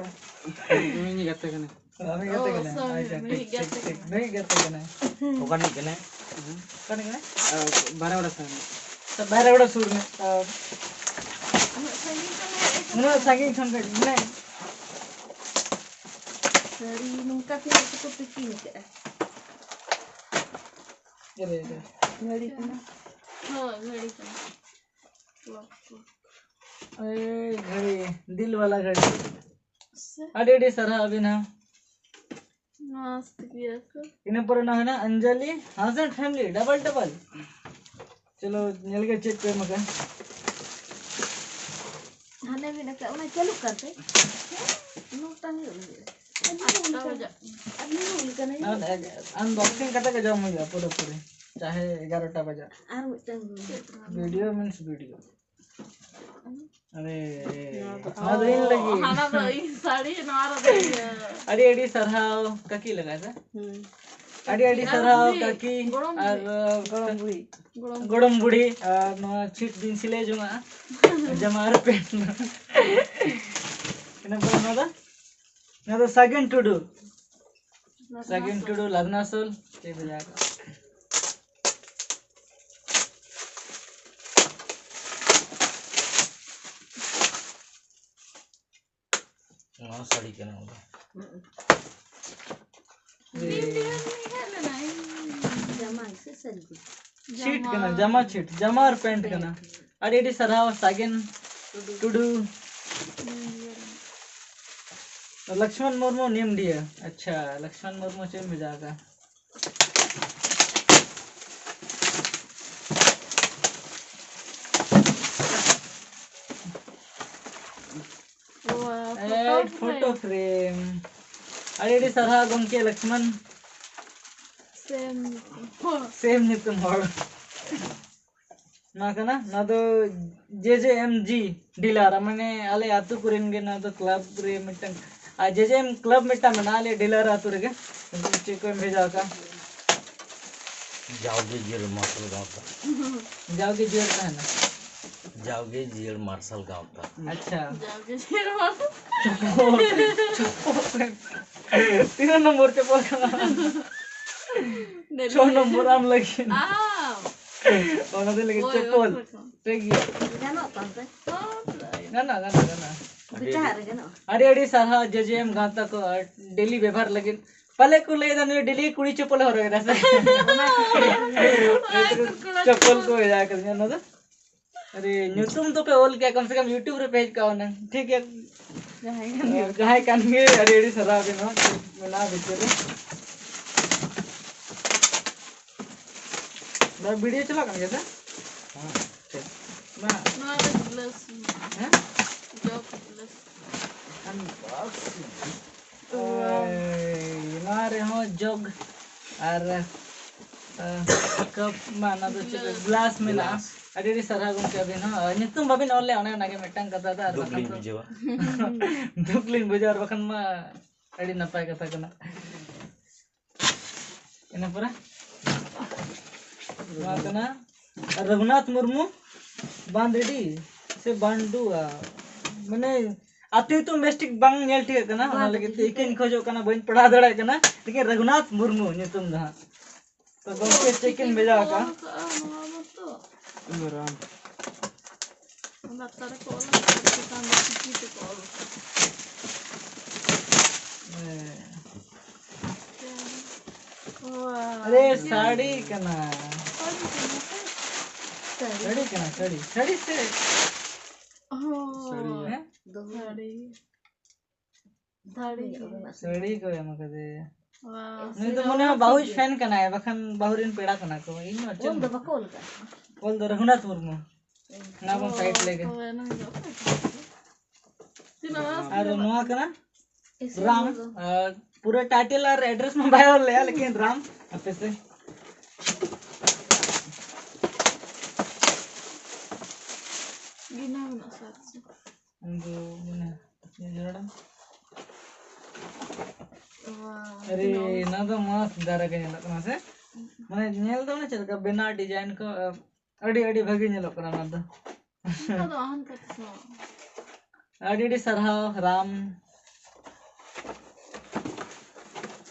ᱩᱱᱤ ᱜᱟᱛᱮ ᱠᱟᱱᱟᱭ᱾ ᱟᱢᱤᱡ ᱜᱟᱛᱮ ᱚ, ᱠᱟᱱᱟᱭ? sorry, ᱟᱪᱪᱷᱟ, ᱱᱩᱭ ᱴᱷᱤᱠ, ᱜᱟᱛᱮ ᱴᱷᱤᱠ, ᱴᱷᱤᱠ᱾ ᱠᱟᱱᱟᱭ᱾ ᱱᱩᱭ ᱜᱟᱛᱮ ᱠᱟᱱᱟᱭ᱾ ᱚᱠᱟ ᱨᱤᱱᱤᱡ ᱠᱟᱱᱟᱭ? ᱚᱠᱟ ᱨᱤᱱᱤᱡ ᱠᱟᱱᱟᱭ? ᱟᱨ ᱵᱟᱨᱮᱣᱟᱲᱟ ᱥᱮᱱ᱾ ᱥᱮ ᱵᱟᱨᱮᱣᱟᱲᱟ ᱥᱩᱨ ᱨᱤᱱᱤᱡ᱾ ᱟᱨ ᱩᱱᱟᱹᱜ ᱥᱟᱺᱜᱤᱧ ᱠᱷᱚᱱ ᱦᱮᱡ ᱟᱠᱟᱱᱟ᱾ ᱩᱱᱟᱹᱜ ᱥᱟᱺᱜᱤᱧ ᱠᱷᱚᱱ ᱦᱮᱡ ᱮᱱᱟᱭ᱾ ᱥᱟᱹᱲᱤ ᱱᱚᱝᱠᱟ ᱛᱤᱱᱟᱹᱜ ᱛᱮᱠᱚ packing ᱠᱟᱜᱼᱟ? ᱮᱨᱮ, ᱮᱨᱮ᱾ ᱜᱷᱟᱹᱲᱤ ᱠᱟᱱᱟ᱾ ᱦᱳᱭ, ᱜᱷᱟᱹᱲᱤ ᱠᱟᱱᱟ᱾ ᱮᱭ ᱜᱷᱟᱹᱲᱤ, ᱫᱤᱞ ᱣᱟᱞᱟ ᱜᱷᱟᱹᱲᱤ᱾ ᱥᱮ? ᱟᱹᱰᱤ ᱟᱹᱰᱤ ᱥᱟᱨᱦᱟᱣ ᱟᱹᱵᱤᱱ ᱦᱚᱸ᱾ ᱢᱚᱥᱛ ᱜᱮᱭᱟ ᱠᱚ᱾ ᱤᱱᱟᱹ ᱯᱚᱨᱮ ᱱᱚᱣᱟ ᱦᱮᱱᱟᱜ Anjali, ᱦᱟᱸᱥ and family, double double᱾ ᱪᱚᱞᱚ, ᱧᱮᱞ ᱜᱮ ᱪᱮᱫ ᱠᱚ ᱮᱢ ᱟᱠᱟᱫᱟ᱾ ᱦᱟᱱᱮ ᱵᱤᱱ ᱟᱠᱟᱫ, ᱚᱱᱟ ᱪᱟᱹᱞᱩᱜ ᱠᱟᱱ ᱛᱮ? ᱱᱚᱴᱟ ᱦᱩᱭᱩᱜ ᱞᱟᱹᱜᱤᱫ᱾ ᱟᱴ ᱵᱟᱡᱟᱜ᱾ ᱟᱨ ᱧᱩᱨᱩᱜ ᱞᱮᱠᱟᱱᱟ᱾ ᱟᱨ unboxing ᱠᱟᱛᱮ ᱜᱮ ᱡᱚᱢ ᱦᱩᱭᱩᱜᱼᱟ ᱯᱩᱨᱟᱹ ᱯᱩᱨᱤ, ᱪᱟᱦᱮ ᱮᱜᱟᱨᱚᱴᱟ ᱵᱟᱡᱟᱜ᱾ ᱟᱨ ᱢᱤᱫᱴᱟᱝ video means video᱾ ᱟᱨᱮ, ᱱᱚᱣᱟ ᱫᱚ ᱱᱚᱣᱟ ᱫᱚ ᱤᱧ ᱞᱟᱹᱜᱤᱫ᱾ ᱦᱟᱱᱟ ᱫᱚ ᱤᱧ ᱥᱟᱹᱲᱤ, ᱱᱚᱣᱟ ᱨᱮᱫᱚ ᱤᱭᱟᱹ᱾ ᱟᱹᱰᱤ ᱟᱹᱰᱤ ᱥᱟᱨᱦᱟᱣ ᱠᱟᱹᱠᱤ ᱞᱟᱜᱟᱜ ᱫᱚ᱾ ᱦᱩᱸ᱾ ᱟᱹᱰᱤ ᱟᱹᱰᱤ ᱟᱨ ᱥᱟᱨᱦᱟᱣ ᱵᱩᱲᱦᱤ, ᱠᱟᱹᱠᱤ ᱜᱚᱲᱚᱢ ᱟᱨ ᱵᱩᱲᱦᱤ᱾ ᱜᱚᱲᱚᱢ ᱵᱩᱲᱦᱤ᱾ ᱜᱚᱲᱚᱢ ᱵᱩᱲᱦᱤ ᱟᱨ ᱱᱚᱣᱟ ᱪᱷᱤᱴ ᱫᱤᱱ ᱥᱤᱞᱟᱹᱭ ᱡᱚᱝᱟᱜᱼᱟ᱾ ᱡᱟᱢᱟ ᱟᱨ pant᱾ ᱤᱱᱟᱹ ᱯᱚᱨᱮ ᱱᱚᱣᱟ ᱫᱚ, ᱱᱚᱣᱟ ᱫᱚ ᱥᱟᱜᱮᱱ ᱴᱩᱰᱩ᱾ ᱥᱟᱜᱮᱱ ᱴᱩᱰᱩ, ᱞᱟᱫᱱᱟᱥᱳᱞ, ᱪᱮᱫ ᱵᱷᱮᱡᱟ ᱠᱟᱜᱼᱟ? ᱱᱚᱣᱟ ᱥᱟᱹᱲᱤ ᱠᱟᱱᱟ ᱚᱱᱟ᱾ ᱦᱮᱡ ᱞᱮᱱᱟ, ᱤᱧ ᱡᱟᱢᱟ ᱥᱮ ᱥᱟᱹᱲᱤ? ᱪᱷᱤᱴ ᱠᱟᱱᱟ, ᱡᱟᱢᱟ ᱪᱷᱤᱴ, ᱡᱟᱢᱟ ᱟᱨ ᱯᱮᱱᱴ ᱠᱟᱱᱟ᱾ ᱟᱹᱰᱤ ᱟᱹᱰᱤ ᱥᱟᱨᱦᱟᱣ ᱥᱟᱜᱮᱱ ᱴᱩᱰᱩ᱾ ᱞᱚᱠᱥᱢᱚᱱ ᱢᱩᱨᱢᱩ ᱱᱤᱢᱰᱤᱭᱟ᱾ ᱟᱪᱪᱷᱟ, ᱞᱚᱠᱥᱢᱚᱱ ᱢᱩᱨᱢᱩ ᱪᱮᱫ ᱮᱢ ᱵᱷᱮᱡᱟ ᱟᱠᱟᱫᱟ? ᱮᱭ, ᱯᱷᱳᱴᱳ ᱯᱷᱨᱮᱢ᱾ ᱟᱹᱰᱤ ᱟᱹᱰᱤ ᱥᱟᱨᱦᱟᱣ ᱜᱚᱢᱠᱮ ᱞᱚᱠᱥᱢᱚᱱ᱾ ᱥᱮᱢ ᱧᱩᱛᱩᱢ ᱦᱚᱲ᱾ ᱥᱮᱢ ᱧᱩᱛᱩᱢ ᱦᱚᱲ᱾ ᱱᱚᱣᱟ ᱠᱟᱱᱟ, ᱱᱚᱣᱟ ᱫᱚ ᱡᱮ ᱡᱮ ᱮᱢ ᱡᱤ ᱰᱤᱞᱟᱨ, ᱢᱟᱱᱮ ᱟᱞᱮ ᱟᱹᱛᱩ ᱠᱚᱨᱮᱱ ᱜᱮ᱾ ᱱᱚᱣᱟ ᱫᱚ ᱠᱞᱟᱵᱽ ᱨᱮ ᱢᱤᱫᱴᱟᱝ, ᱟᱨ ᱡᱮ ᱡᱮ ᱮᱢ ᱠᱞᱟᱵᱽ ᱢᱤᱫᱴᱟᱝ ᱢᱮᱱᱟᱜᱼᱟ ᱟᱞᱮ ᱰᱤᱞᱟᱨ ᱟᱹᱛᱩ ᱨᱮᱜᱮ᱾ ᱪᱮᱫ ᱠᱚ ᱮᱢ ᱵᱷᱮᱡᱟ ᱟᱠᱟᱫᱼᱟ? ᱡᱟᱣᱜᱮ ᱡᱤᱭᱟᱹᱲ ᱢᱟᱨᱥᱟᱞ ᱜᱟᱶᱛᱟ᱾ ᱡᱟᱣᱜᱮ ᱡᱤᱭᱟᱹᱲ ᱛᱟᱦᱮᱱᱟ᱾ ᱡᱟᱣᱜᱮ ᱡᱤᱭᱟᱹᱲ ᱢᱟᱨᱥᱟᱞ ᱜᱟᱶᱛᱟ᱾ ᱟᱪᱪᱷᱟ᱾ ᱡᱟᱣᱜᱮ ᱡᱤᱭᱟᱹᱲ ᱢᱟᱨᱥᱟᱞ᱾ ᱪᱚᱯᱚᱞ, ᱪᱚᱯᱚᱞ᱾ ᱛᱤᱱᱟᱹᱜ ᱱᱚᱢᱵᱚᱨ ᱪᱚᱯᱚᱞ ᱠᱟᱱᱟ? ᱪᱷᱚ ᱱᱚᱢᱵᱚᱨ ᱟᱢ ᱞᱟᱹᱜᱤᱫ᱾ ᱟᱢ᱾ ᱚᱱᱟ ᱫᱚ ᱞᱟᱹᱜᱤᱫ ᱦᱳᱭ, ᱪᱚᱯᱚᱞ᱾ ᱦᱳᱭ, ᱦᱳᱭ᱾ ᱴᱷᱤᱠ ᱜᱮᱭᱟ᱾ ᱜᱟᱱᱚᱜ ᱠᱟᱱ ᱛᱮ? ᱦᱚᱸ, ᱜᱟᱱᱚᱜ, ᱜᱟᱱᱚᱜ, ᱜᱟᱱᱚᱜ᱾ ᱵᱮᱪᱟᱦᱟᱜ ᱨᱮ ᱜᱟᱱᱚᱜᱼᱟ? ᱟᱹᱰᱤ ᱟᱹᱰᱤ ᱥᱟᱨᱦᱟᱣ ᱡᱮ ᱡᱮ ᱮᱢ ᱜᱟᱶᱛᱟ ᱠᱚ, ᱰᱮᱞᱤ ᱵᱮᱵᱷᱟᱨ ᱞᱟᱹᱜᱤᱫ᱾ ᱯᱟᱞᱮ ᱠᱚ ᱞᱟᱹᱭ ᱮᱫᱟ ᱱᱩᱭ ᱰᱮᱞᱤ ᱠᱩᱲᱤ ᱪᱚᱯᱚᱞ ᱮ ᱦᱚᱨᱚᱜ ᱮᱫᱟ ᱥᱮ? ᱚᱱᱟ ᱠᱷᱟᱹᱛᱤᱨ ᱪᱚᱯᱚᱞ ᱠᱚ ᱵᱷᱮᱡᱟ ᱠᱟᱫᱤᱧᱟ ᱚᱱᱟ ᱫᱚ᱾ ᱟᱨᱮ, ᱧᱩᱛᱩᱢ ᱫᱚᱯᱮ ᱚᱞ ᱠᱮᱭᱟ, ᱠᱚᱢ ᱥᱮ ᱠᱚᱢ YouTube ᱨᱮ ᱯᱮ ᱦᱮᱡ ᱠᱚᱜᱼᱟ ᱦᱩᱱᱟᱹᱝ᱾ ᱴᱷᱤᱠ ᱜᱮᱭᱟ᱾ ᱡᱟᱦᱟᱸᱭ ᱠᱟᱱ ᱜᱮ᱾ ᱡᱟᱦᱟᱸᱭ ᱠᱟᱱ ᱜᱮ, ᱟᱹᱰᱤ ᱟᱹᱰᱤ ᱥᱟᱨᱦᱟᱣ ᱜᱮ ᱱᱚᱣᱟ ᱢᱮᱱᱟᱜᱼᱟ ᱵᱷᱤᱛᱤᱨ ᱨᱮ᱾ ᱱᱚᱣᱟ ᱵᱷᱤᱰᱤᱭᱳ ᱪᱟᱞᱟᱜ ᱠᱟᱱ ᱜᱮᱭᱟ ᱥᱮ? ᱦᱮᱸ, ᱴᱷᱤᱠ᱾ ᱢᱟ᱾ ᱱᱚᱣᱟ ᱨᱮ ᱜᱞᱟᱥ ᱢᱮᱱᱟᱜᱼᱟ᱾ ᱦᱮᱸ? ᱡᱚᱜ ᱜᱞᱟᱥ᱾ Unboxing᱾ ᱳᱭ, ᱱᱚᱣᱟ ᱨᱮᱦᱚᱸ ᱡᱚᱜᱽ ᱟᱨ, ᱟᱸ, ᱠᱟᱯ, ᱢᱟ, ᱚᱱᱟ ᱫᱚ ᱪᱮᱫ? ᱜᱞᱟᱥ᱾ ᱜᱞᱟᱥ ᱢᱮᱱᱟᱜᱼᱟ᱾ ᱜᱞᱟᱥ᱾ ᱟᱹᱰᱤ ᱟᱹᱰᱤ ᱥᱟᱨᱦᱟᱣ ᱜᱚᱢᱠᱮ ᱟᱹᱵᱤᱱ ᱦᱚᱸ᱾ ᱧᱩᱛᱩᱢ ᱵᱟᱹᱵᱤᱱ ᱚᱞ ᱞᱮᱫᱼᱟ, ᱚᱱᱮ ᱚᱱᱟᱜᱮ ᱢᱤᱫᱴᱟᱝ ᱠᱟᱛᱷᱟ ᱫᱚ, ᱟᱨ ᱫᱩᱠ ᱵᱟᱠᱷᱟᱱ ᱞᱤᱧ ᱫᱚ ᱵᱩᱡᱷᱟᱹᱣᱟ᱾ ᱫᱩᱠ ᱞᱤᱧ ᱵᱩᱡᱷᱟᱹᱣᱟ, ᱟᱨ ᱵᱟᱠᱷᱟᱱ ᱢᱟ ᱟᱹᱰᱤ ᱱᱟᱯᱟᱭ ᱠᱟᱛᱷᱟ ᱠᱟᱱᱟ᱾ ᱤᱱᱟᱹ ᱯᱚᱨᱮ ᱱᱚᱣᱟ ᱠᱟᱱᱟ ᱨᱚᱜᱷᱩᱱᱟᱛᱷ ᱢᱩᱨᱢᱩ, ᱵᱟᱱᱫᱤᱰᱤ ᱥᱮ ᱵᱟᱱᱰᱩ, ᱟ, ᱢᱟᱱᱮ ᱟᱹᱛᱩ ᱧᱩᱛᱩᱢ ᱵᱮᱥ ᱴᱷᱤᱠ ᱵᱟᱝ ᱧᱮᱞ ᱴᱷᱤᱠᱟᱹᱜ ᱠᱟᱱᱟ, ᱚᱱᱟ ᱞᱟᱹᱜᱤᱫ ᱛᱮ ᱤᱠᱟᱹᱧ ᱠᱷᱚᱡᱚᱜ ᱠᱟᱱᱟ, ᱵᱟᱹᱧ ᱯᱟᱲᱦᱟᱣ ᱫᱟᱲᱮᱭᱟᱜ ᱠᱟᱱᱟ᱾ ᱞᱮᱠᱤᱱ ᱨᱟᱹᱜᱷᱩᱱᱟᱛᱷ ᱢᱩᱨᱢᱩ ᱧᱩᱛᱩᱢ ᱫᱚ ᱦᱟᱸᱜ᱾ ᱛᱚ ᱜᱚᱢᱠᱮ ᱪᱮᱫ ᱠᱤᱱ ᱵᱷᱮᱡᱟ ᱟᱠᱟᱫᱼᱟ? ᱱᱚᱣᱟ ᱢᱟᱛᱚ᱾ ᱤᱭᱟᱹ ᱨᱟᱢ᱾ ᱞᱟᱛᱟᱨ ᱨᱮᱠᱚ ᱚᱞ ᱟᱠᱟᱫ, ᱪᱮᱛᱟᱱ ᱨᱮ ᱪᱤᱠᱤ ᱛᱮᱠᱚ ᱚᱞ ᱟᱠᱟᱫ᱾ ᱦᱮᱸ᱾ ᱟᱨᱮ, ᱥᱟᱹᱲᱤ ᱠᱟᱱᱟ᱾ ᱥᱟᱹᱲᱤ ᱠᱟᱱᱟ ᱥᱮ? ᱥᱟᱹᱲᱤ ᱠᱟᱱᱟ, ᱥᱟᱹᱲᱤ᱾ ᱥᱟᱹᱲᱤ ᱥᱮ? ᱦᱳᱭ᱾ ᱦᱮᱸ? ᱥᱟᱹᱲᱤ᱾ ᱥᱟᱹᱲᱤ ᱠᱚ ᱮᱢ ᱟᱠᱟᱫᱮᱭᱟ᱾ ᱱᱩᱭ ᱫᱚ ᱢᱚᱱᱮ ᱦᱚᱸ ᱵᱟᱹᱦᱩᱭ ᱯᱷᱮᱱ ᱠᱟᱱᱟᱭ, ᱵᱟᱠᱷᱟᱱ ᱵᱟᱹᱦᱩ ᱨᱮᱱ ᱯᱮᱲᱟ ᱠᱟᱱᱟ ᱠᱚ᱾ ᱤᱧ ᱢᱟ ᱪᱮᱫ ᱚᱞ ᱫᱚ ᱵᱟᱠᱚ ᱚᱞ ᱠᱟᱜᱼᱟ᱾ ᱚᱞ ᱫᱚ ᱨᱟᱹᱜᱷᱩᱱᱟᱛᱷ ᱢᱩᱨᱢᱩ᱾ ᱚᱱᱟ ᱵᱚᱱ ᱥᱟᱭᱤᱰ ᱞᱮᱜᱮ᱾ ᱛᱤᱱᱟᱹᱜ ᱟᱨ ᱱᱚᱣᱟ ᱠᱟᱱᱟ ᱨᱟᱢ᱾ ᱟᱨ ᱯᱩᱨᱟᱹ ᱴᱟᱭᱴᱮᱞ ᱟᱨ ᱮᱰᱨᱮᱥ ᱢᱟ ᱵᱟᱭ ᱚᱞ ᱞᱮᱜᱼᱟ, ᱞᱮᱠᱤᱱ ᱨᱟᱢ ᱟᱯᱮ ᱥᱮ ᱜᱤᱱᱟ ᱢᱮᱱᱟᱜᱼᱟ ᱥᱟᱛ ᱥᱚ᱾ ᱩᱱᱠᱩ ᱢᱟᱱᱮ ᱡᱚᱲᱟ᱾ ᱟᱨᱮ, ᱱᱚᱣᱟ ᱫᱚ ᱢᱚᱸᱡᱽ ᱫᱷᱟᱨᱟ ᱜᱮ ᱧᱮᱞᱚᱜ ᱠᱟᱱᱟ ᱥᱮ? ᱢᱟᱱᱮ ᱧᱮᱞ ᱫᱚ ᱢᱟᱱᱮ ᱪᱮᱫ ᱞᱮᱠᱟ ᱵᱮᱱᱟᱣ ᱰᱤᱡᱟᱭᱤᱱ ᱠᱚ, ᱟᱹᱰᱤ, ᱟᱹᱰᱤ ᱵᱷᱟᱹᱜᱤ ᱧᱮᱞᱚᱜ ᱠᱟᱱᱟ ᱚᱱᱟ ᱫᱚ᱾ ᱚᱱᱠᱟ ᱫᱚ ᱟᱦᱟᱱ ᱠᱟᱛᱮ ᱥᱮ ᱵᱟᱝ? ᱟᱹᱰᱤ, ᱟᱹᱰᱤ ᱥᱟᱨᱦᱟᱣ ᱨᱟᱢ᱾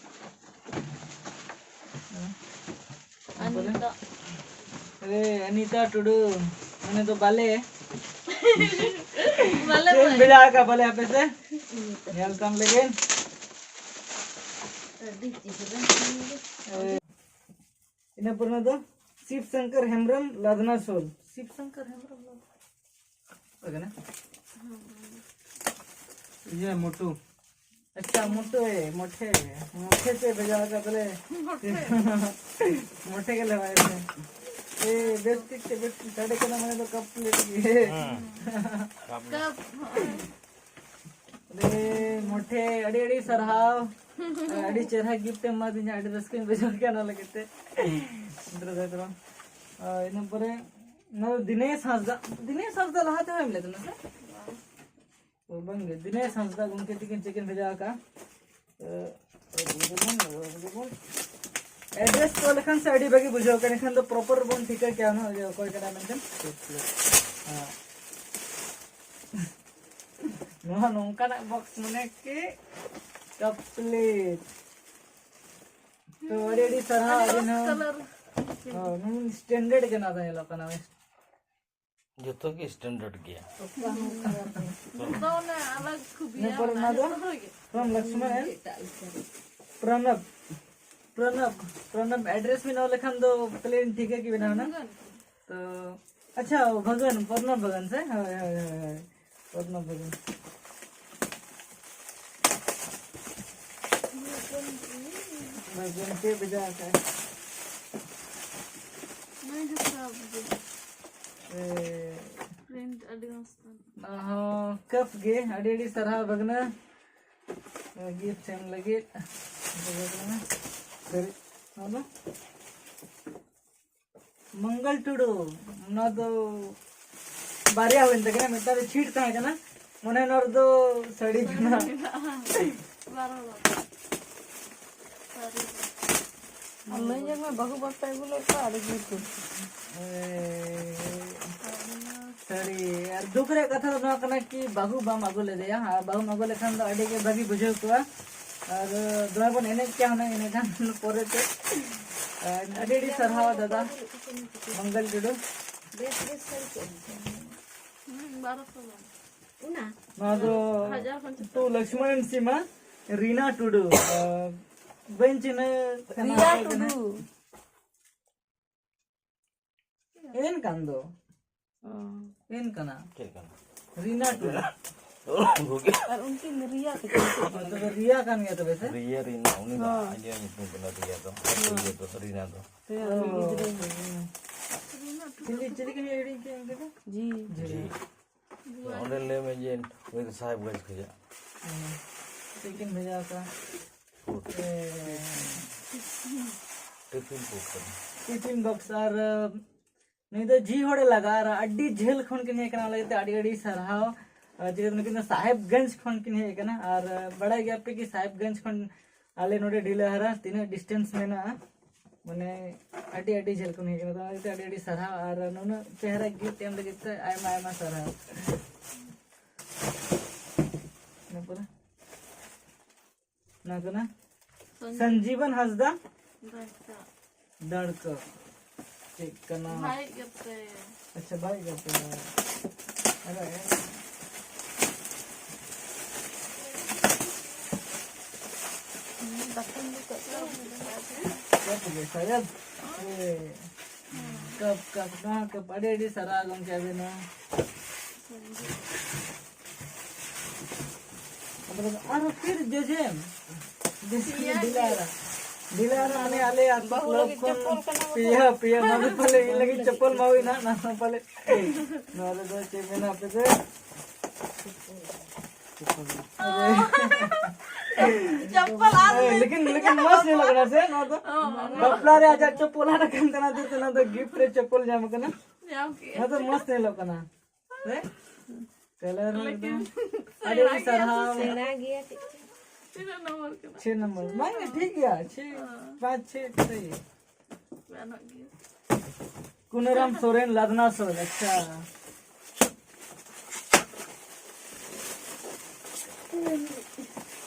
ᱟᱨ ᱵᱚᱞᱮ? ᱱᱤᱛᱚᱜ ᱟᱨᱮ, ᱟᱱᱤᱛᱟ ᱴᱩᱰᱩ, ᱢᱟᱱᱮ ᱫᱚ ᱵᱟᱞᱮ᱾ ᱵᱟᱞᱮ ᱪᱮᱫ ᱮᱢ ᱵᱚᱞᱮ᱾ ᱵᱷᱮᱡᱟ ᱟᱠᱟᱫ ᱵᱟᱞᱮ ᱟᱯᱮ ᱥᱮ? ᱧᱮᱞ ᱛᱟᱢ ᱞᱟᱹᱜᱤᱫ᱾ ᱟᱹᱰᱤ ᱪᱮᱦᱨᱟ᱾ ᱮ, ᱤᱱᱟᱹ ᱯᱚᱨᱮ ᱫᱚ ᱥᱤᱵ ᱥᱚᱝᱠᱚᱨ ᱦᱮᱢᱵᱨᱚᱢ ᱞᱟᱫᱱᱟ ᱥᱳᱞ᱾ ᱥᱤᱵ ᱥᱚᱝᱠᱚᱨ ᱦᱮᱢᱵᱨᱚᱢ ᱞᱟᱫᱱᱟ᱾ ᱚᱠᱟ ᱠᱟᱱᱟ? ᱤᱭᱟᱹ ᱢᱳᱴᱩ᱾ ᱟᱪᱪᱷᱟ, ᱢᱳᱴᱩ ᱮ, ᱢᱳᱴᱷᱮ, ᱢᱳᱴᱷᱮ ᱥᱮ ᱵᱷᱮᱡᱟ ᱟᱠᱟᱫ ᱛᱟᱞᱮ᱾ ᱢᱳᱴᱷᱮ᱾ ᱢᱳᱴᱷᱮ ᱜᱮ ᱞᱮ ᱵᱷᱮᱡᱟ ᱟᱠᱟᱫ᱾ ᱮ, ᱵᱮᱥ ᱴᱷᱤᱠ ᱛᱮ, ᱵᱮᱥ ᱴᱷᱤᱠ ᱥᱟᱰᱮ ᱠᱟᱱᱟ, ᱢᱟᱱᱮ ᱫᱚ ᱠᱟᱯ ᱯᱞᱮᱴ ᱜᱮ᱾ ᱦᱮᱸ, ᱠᱟᱯ ᱯᱞᱮᱴ᱾ ᱠᱟᱯ, ᱦᱚᱸ᱾ ᱟᱹᱰᱤ ᱢᱚᱴᱷᱮ, ᱟᱹᱰᱤ ᱟᱹᱰᱤ ᱥᱟᱨᱦᱟᱣ᱾ ᱟᱹᱰᱤ ᱪᱮᱦᱨᱟ ᱜᱤᱯᱷᱴ ᱮᱢ ᱮᱢᱟᱫᱤᱧᱟ, ᱟᱹᱰᱤ ᱨᱟᱹᱥᱠᱟᱹᱧ ᱵᱩᱡᱷᱟᱹᱣ ᱠᱮᱫᱟ ᱚᱱᱟ ᱞᱟᱹᱜᱤᱫ ᱛᱮ᱾ ᱤᱱᱫᱨᱚ ᱫᱟᱫᱟ ᱛᱟᱢᱟ᱾ ᱟᱨ ᱤᱱᱟᱹ ᱯᱚᱨᱮ ᱱᱚᱣᱟ ᱫᱚ ᱫᱤᱱᱮᱥ ᱦᱟᱸᱥᱫᱟ, ᱫᱤᱱᱮᱥ ᱦᱟᱸᱥᱫᱟ ᱞᱟᱦᱟ ᱛᱮᱦᱚᱸ ᱮᱢ ᱞᱮᱫ ᱛᱟᱦᱮᱱᱟ ᱥᱮ? ᱚ, ᱵᱟᱝ ᱜᱮ, ᱫᱤᱱᱮᱥ ᱦᱟᱸᱥᱫᱟ ᱜᱚᱢᱠᱮ ᱛᱤᱠᱤᱱ ᱪᱮᱫ ᱠᱤᱱ ᱵᱷᱮᱡᱟ ᱟᱠᱟᱫᱼᱟ? ᱮ, ᱮᱰᱨᱮᱥ ᱠᱚ ᱞᱮᱠᱷᱟᱱ ᱥᱮ ᱟᱹᱰᱤ ᱵᱷᱟᱹᱜᱤ ᱵᱩᱡᱷᱟᱹᱣ ᱠᱟᱱᱟ, ᱮᱱᱠᱷᱟᱱ ᱫᱚ ᱯᱨᱚᱯᱚᱨ ᱵᱚᱱ ᱴᱷᱤᱠᱟᱹ ᱠᱮᱭᱟ ᱚᱱᱟ ᱚᱠᱚᱭ ᱠᱟᱱᱟ ᱢᱮᱱᱛᱮ᱾ ᱦᱮᱸ᱾ ᱱᱚᱣᱟ ᱱᱚᱝᱠᱟᱱᱟᱜ ᱵᱚᱠᱥ ᱢᱟᱱᱮ ᱠᱤ ᱠᱟᱯ ᱯᱞᱮᱴ᱾ ᱛᱚ ᱟᱹᱰᱤ ᱟᱹᱰᱤ ᱥᱟᱨᱦᱟᱣ, ᱟᱹᱰᱤ ᱱᱟᱣᱟ᱾ ᱠᱟᱞᱟᱨ᱾ ᱦᱳᱭ, ᱱᱩᱱ ᱥᱴᱮᱱᱰᱟᱨᱰ ᱜᱮ ᱱᱚᱣᱟ ᱫᱚ ᱧᱮᱞᱚᱜ ᱠᱟᱱᱟ᱾ ᱡᱚᱛᱚ ᱜᱮ ᱥᱴᱮᱱᱰᱟᱨᱰ ᱜᱮᱭᱟ᱾ ᱫᱚ ᱚᱱᱟ ᱟᱞᱟᱜᱽ ᱠᱷᱩᱵᱤ ᱤᱱᱟᱹ ᱯᱚᱨᱮ ᱚᱱᱟ ᱫᱚ ᱡᱚᱛᱚ ᱜᱮ᱾ From ᱞᱚᱠᱥᱢᱚᱱ and ᱮᱴᱟᱜ ᱞᱮᱠᱟ᱾ ᱯᱨᱚᱱᱚᱵ᱾ ᱯᱨᱚᱱᱚᱵ, ᱯᱨᱚᱱᱚᱵ ᱮᱰᱨᱮᱥ ᱵᱮᱱ ᱚᱞ ᱞᱮᱠᱷᱟᱱ ᱫᱚ ᱯᱞᱮᱱ ᱴᱷᱤᱠᱟᱹ ᱜᱮ ᱵᱮᱱᱟᱣ ᱮᱱᱟ᱾ ᱵᱷᱟᱜᱟᱱ᱾ ᱛᱚ ᱟᱪᱪᱷᱟ, ᱵᱷᱟᱜᱟᱱ, ᱯᱨᱚᱱᱚᱵ ᱵᱷᱟᱜᱟᱱ ᱥᱮ? ᱦᱳᱭ, ᱦᱳᱭ, ᱦᱳᱭ, ᱦᱳᱭ᱾ ᱯᱨᱚᱱᱚᱵ ᱵᱷᱟᱜᱟᱱ᱾ ᱵᱷᱟᱜᱟᱱ ᱪᱮᱫ ᱵᱷᱮᱡᱟ ᱟᱠᱟᱫ? ᱱᱚᱣᱟ ᱫᱚ ᱠᱷᱟᱨᱟᱯ ᱜᱮ᱾ ᱮ, ᱯᱨᱤᱱᱴ ᱟᱹᱰᱤ ᱢᱚᱡᱽ ᱛᱟᱦᱮᱱᱟ᱾ ᱚᱱᱟ ᱦᱚᱸ ᱠᱟᱯ ᱜᱮ, ᱟᱹᱰᱤ ᱟᱹᱰᱤ ᱥᱟᱨᱦᱟᱣ ᱵᱷᱟᱜᱽᱱᱟ, ᱜᱤᱯᱷᱴ ᱮᱢ ᱞᱟᱹᱜᱤᱫ᱾ ᱥᱟᱹᱨᱤ, ᱱᱚᱣᱟ ᱫᱚ? ᱢᱚᱝᱜᱚᱞ ᱴᱩᱰᱩ, ᱱᱚᱣᱟ ᱫᱚ ᱵᱟᱨᱭᱟ ᱦᱩᱭᱮᱱ ᱛᱟᱹᱠᱤᱱᱟ, ᱢᱤᱫᱴᱟᱝ ᱫᱚ ᱪᱷᱤᱴ ᱛᱟᱦᱮᱸ ᱠᱟᱱᱟ, ᱢᱚᱱᱮ ᱱᱚᱣᱟ ᱨᱮᱫᱚ ᱥᱟᱹᱲᱤ ᱠᱟᱱᱟ᱾ ᱵᱟᱨᱚ ᱵᱟᱨᱚ᱾ ᱥᱟᱹᱨᱤ ᱜᱮ᱾ ᱟᱨ ᱞᱟᱹᱭ ᱧᱚᱜ ᱢᱮ, ᱵᱟᱹᱦᱩ ᱵᱟᱯᱮ ᱟᱹᱜᱩ ᱞᱮᱫ ᱠᱚᱣᱟ? ᱟᱹᱰᱤ ᱡᱳᱨ ᱠᱚ᱾ ᱮ, ᱥᱟᱹᱨᱤ᱾ ᱟᱨ ᱫᱩᱠ ᱨᱮᱭᱟᱜ ᱠᱟᱛᱷᱟ ᱫᱚ ᱱᱚᱣᱟ ᱠᱟᱱᱟ ᱠᱤ ᱵᱟᱹᱦᱩ ᱵᱟᱢ ᱟᱹᱜᱩ ᱞᱮᱫᱮᱭᱟ᱾ ᱟᱨ ᱵᱟᱹᱦᱩᱢ ᱟᱹᱜᱩ ᱞᱮᱠᱷᱟᱱ ᱫᱚ ᱟᱹᱰᱤ ᱜᱮ ᱵᱷᱟᱹᱜᱤ ᱵᱩᱡᱷᱟᱹᱣ ᱠᱚᱜᱼᱟ᱾ ᱟᱨ ᱫᱚᱢᱮ ᱵᱚᱱ ᱮᱱᱮᱡ ᱠᱮᱭᱟ ᱦᱩᱱᱟᱹᱝ ᱤᱱᱟᱹ ᱠᱷᱟᱱ ᱯᱚᱨᱮᱛᱮ᱾ ᱟᱨ ᱟᱹᱰᱤ ᱟᱹᱰᱤ ᱥᱟᱨᱦᱟᱣ ᱫᱟᱫᱟ ᱢᱚᱝᱜᱚᱞ ᱴᱩᱰᱩ᱾ ᱵᱮᱥ ᱵᱮᱥ ᱥᱟᱹᱲᱤ ᱠᱚ ᱮᱢ ᱠᱟᱜ ᱢᱮᱭᱟ᱾ ᱦᱩᱸ, ᱵᱟᱨᱚᱥᱚ ᱜᱟᱱ᱾ ᱚᱱᱟ? ᱱᱚᱣᱟ ᱫᱚ ᱦᱟᱡᱟᱨ ᱯᱚᱧᱪᱟᱥ ᱴᱩ ᱞᱚᱠᱥᱢᱚᱱ ᱥᱤᱢᱟ, ᱨᱤᱱᱟ ᱴᱩᱰᱩ᱾ ᱟᱨ ᱵᱟᱹᱧ ᱪᱤᱱᱦᱟᱹ ᱠᱟᱱᱟ ᱨᱤᱭᱟ ᱚᱠᱚᱭ ᱠᱟᱱᱟ᱾ ᱴᱩᱰᱩ᱾ ᱮᱱ ᱠᱟᱱ ᱫᱚ᱾ ᱚ᱾ ᱮᱱ ᱠᱟᱱᱟ᱾ ᱪᱮᱫ ᱠᱟᱱᱟ? ᱨᱤᱱᱟ ᱴᱩᱰᱩ᱾ ᱟᱨ ᱩᱱᱠᱤᱱ ᱨᱤᱭᱟ ᱛᱟᱹᱠᱤᱱ ᱪᱮᱫ ᱠᱟᱱᱟ? ᱛᱚᱵᱮ ᱨᱤᱭᱟ ᱠᱟᱱ ᱜᱮᱭᱟ ᱛᱚᱵᱮ ᱥᱮ? ᱨᱤᱭᱟ, ᱨᱤᱱᱟ, ᱩᱱᱤ ᱫᱚ ᱦᱚᱸ᱾ ᱟᱡᱟᱜ ᱧᱩᱛᱩᱢ ᱠᱟᱱᱟ ᱨᱤᱭᱟ ᱫᱚ᱾ ᱦᱚᱸ᱾ ᱨᱤᱭᱟ ᱫᱚ, ᱨᱤᱱᱟ ᱫᱚ᱾ ᱦᱮᱸ, ᱩᱱᱤ ᱜᱤᱫᱽᱨᱟᱹ᱾ ᱪᱤᱞᱤ, ᱪᱤᱞᱤ ᱠᱟᱱᱟᱭ ᱦᱤᱲᱤᱧ ᱠᱮᱫ ᱩᱱᱠᱩ ᱫᱚ? ᱡᱤ᱾ ᱡᱤ᱾ ᱡᱤ᱾ ᱚᱸᱰᱮ ᱞᱟᱹᱭ ᱢᱮ ᱡᱮ ᱩᱱᱤ ᱫᱚ ᱥᱟᱦᱮᱵᱽᱜᱚᱸᱡᱽ ᱠᱷᱚᱱᱟᱜ᱾ ᱦᱮᱸ᱾ ᱪᱮᱫ ᱠᱤᱱ ᱵᱷᱮᱡᱟ ᱟᱠᱟᱫᱟ? ᱠᱳᱰ᱾ ᱮ᱾ ᱴᱤᱯᱷᱤᱱ ᱠᱳᱰ ᱠᱟᱱᱟ᱾ ᱴᱤᱯᱷᱤᱱ ᱵᱚᱠᱥ ᱟᱨ, ᱮ, ᱱᱩᱭ ᱫᱚ ᱡᱤ ᱦᱚᱲᱮ ᱞᱟᱜᱟ ᱟᱨ ᱟᱹᱰᱤ ᱡᱷᱟᱹᱞ ᱠᱷᱚᱱ ᱠᱤᱱ ᱦᱮᱡ ᱟᱠᱟᱱᱟ, ᱚᱱᱟ ᱞᱟᱹᱜᱤᱫ ᱛᱮ ᱟᱹᱰᱤ ᱟᱹᱰᱤ ᱥᱟᱨᱦᱟᱣ᱾ ᱟᱨ ᱪᱮᱫᱟᱜ ᱱᱩᱠᱤᱱ ᱫᱚ ᱥᱟᱦᱮᱵᱽᱜᱚᱸᱡᱽ ᱠᱷᱚᱱ ᱠᱤᱱ ᱦᱮᱡ ᱟᱠᱟᱱᱟ ᱟᱨ, ᱮ, ᱵᱟᱲᱟᱭ ᱜᱮᱭᱟ ᱯᱮ ᱠᱤ ᱥᱟᱦᱮᱵᱽᱜᱚᱸᱡᱽ ᱠᱷᱚᱱ ᱟᱞᱮ ᱱᱚᱰᱮ ᱰᱤᱞᱟᱹᱦᱟᱨᱟ ᱛᱤᱱᱟᱹᱜ ᱰᱤᱥᱴᱮᱱᱥ ᱢᱮᱱᱟᱜᱼᱟ, ᱢᱟᱱᱮ ᱟᱹᱰᱤ ᱟᱹᱰᱤ ᱡᱷᱟᱹᱞ ᱠᱷᱚᱱ ᱦᱮᱡ ᱠᱟᱱᱟ᱾ ᱛᱚ ᱚᱱᱟ ᱞᱟᱹᱜᱤᱫ ᱛᱮ ᱟᱹᱰᱤ ᱟᱹᱰᱤ ᱥᱟᱨᱦᱟᱣ ᱟᱨ ᱱᱩᱱᱟᱹᱜ ᱪᱮᱦᱨᱟ ᱜᱤᱯᱷᱴ ᱮᱢ ᱞᱟᱹᱜᱤᱫ ᱛᱮ ᱟᱭᱢᱟ ᱟᱭᱢᱟ ᱥᱟᱨᱦᱟᱣ᱾ ᱤᱱᱟᱹ ᱯᱚᱨᱮ ᱱᱚᱣᱟ ᱠᱟᱱᱟ ᱥᱚᱧᱡᱤᱵ᱾ ᱥᱚᱧᱡᱤᱵᱚᱱ ᱦᱟᱸᱥᱫᱟ᱾ ᱫᱟᱲᱠᱟ᱾ ᱫᱟᱲᱠᱟ᱾ ᱪᱮᱫ ᱠᱟᱱᱟ? ᱵᱷᱟᱭ ᱜᱟᱛᱮ᱾ ᱟᱪᱪᱷᱟ, ᱵᱷᱟᱭ ᱜᱟᱛᱮ᱾ ᱟᱨ ᱦᱩᱸ, ᱵᱟᱠᱚ ᱧᱩ ᱠᱟᱜ ᱠᱚᱣᱟ᱾ ᱠᱟᱯ ᱜᱮ ᱥᱟᱭᱟᱫ᱾ ᱮ, ᱠᱟᱯ, ᱠᱟᱯ, ᱱᱚᱣᱟ ᱠᱟᱯ᱾ ᱟᱹᱰᱤ, ᱟᱹᱰᱤ ᱥᱟᱨᱦᱟᱣ ᱜᱚᱢᱠᱮ ᱟᱹᱵᱤᱱ ᱦᱚᱸ᱾ ᱟᱨᱦᱚᱸ ᱯᱷᱤᱨ ᱡᱚᱡᱮᱢ᱾ ᱡᱚᱡᱮᱢ ᱰᱤᱞᱟᱨᱟ᱾ ᱰᱤᱞᱟᱨᱟ ᱢᱟᱱᱮ ᱟᱞᱮ ᱟᱹᱛᱩ ᱵᱟᱹᱦᱩ ᱠᱞᱟᱵᱽ ᱞᱟᱹᱜᱤᱫ ᱠᱷᱚᱱ ᱪᱚᱯᱯᱚᱞ ᱠᱟᱱᱟ ᱯᱮᱭᱟ, ᱯᱮᱭᱟ ᱢᱟᱢᱤ ᱯᱟᱞᱮ ᱤᱧ ᱞᱟᱹᱜᱤᱫ ᱪᱚᱯᱯᱚᱞ ᱢᱟ ᱦᱩᱭᱱᱟ, ᱱᱟᱣᱟ ᱯᱟᱞᱮ᱾ ᱱᱚᱣᱟ ᱨᱮᱫᱚ ᱪᱮᱫ ᱢᱮᱱᱟᱜ ᱟᱯᱮ ᱫᱚ? ᱪᱚᱯᱯᱚᱞ ᱟᱨ ᱮ, ᱞᱮᱠᱤᱱ, ᱞᱮᱠᱤᱱ ᱢᱚᱡᱽ ᱧᱮᱞᱚᱜ ᱠᱟᱱᱟ ᱥᱮ ᱱᱚᱣᱟ ᱫᱚ? ᱚ, ᱚ᱾ ᱵᱟᱯᱞᱟ ᱨᱮ ᱟᱡᱟᱜ ᱪᱚᱯᱯᱚᱞ ᱦᱟᱴ ᱟᱠᱟᱱ ᱛᱟᱦᱮᱱᱟ, ᱛᱚ ᱚᱱᱟ ᱫᱚ ᱜᱤᱯᱷᱴ ᱨᱮ ᱪᱚᱯᱯᱚᱞ ᱧᱟᱢ ᱟᱠᱟᱱᱟ᱾ ᱧᱟᱢ ᱠᱮᱜᱼᱟ᱾ ᱱᱚᱣᱟ ᱫᱚ ᱢᱚᱡᱽ ᱧᱮᱞᱚᱜ ᱠᱟᱱᱟ᱾ ᱦᱮᱸ? ᱠᱟᱞᱟᱨ ᱦᱚᱸ ᱞᱮᱠᱤᱱ ᱮᱠᱫᱚᱢ ᱟᱹᱰᱤ, ᱟᱹᱰᱤ ᱥᱮᱬᱟ ᱜᱮᱭᱟ᱾ ᱥᱟᱨᱦᱟᱣ᱾ ᱥᱮᱬᱟ ᱜᱮᱭᱟ ᱪᱮᱫ ᱪᱚ᱾ ᱛᱤᱱᱟᱹᱜ ᱱᱚᱢᱵᱚᱨ ᱠᱟᱱᱟ? ᱪᱷᱮ ᱱᱚᱢᱵᱚᱨ᱾ ᱵᱟᱝ, ᱴᱷᱤᱠ ᱜᱮᱭᱟ᱾ ᱪᱷᱮ, ᱦᱮᱸ᱾ ᱯᱟᱸᱪ, ᱪᱷᱮ, ᱪᱷᱮ ᱜᱮ᱾ ᱜᱟᱱᱚᱜ ᱜᱮᱭᱟ᱾ ᱠᱩᱱᱟᱨᱟᱢ ᱥᱚᱨᱮᱱ, ᱞᱟᱫᱱᱟ ᱥᱚᱨᱮᱱ, ᱟᱪᱪᱷᱟ᱾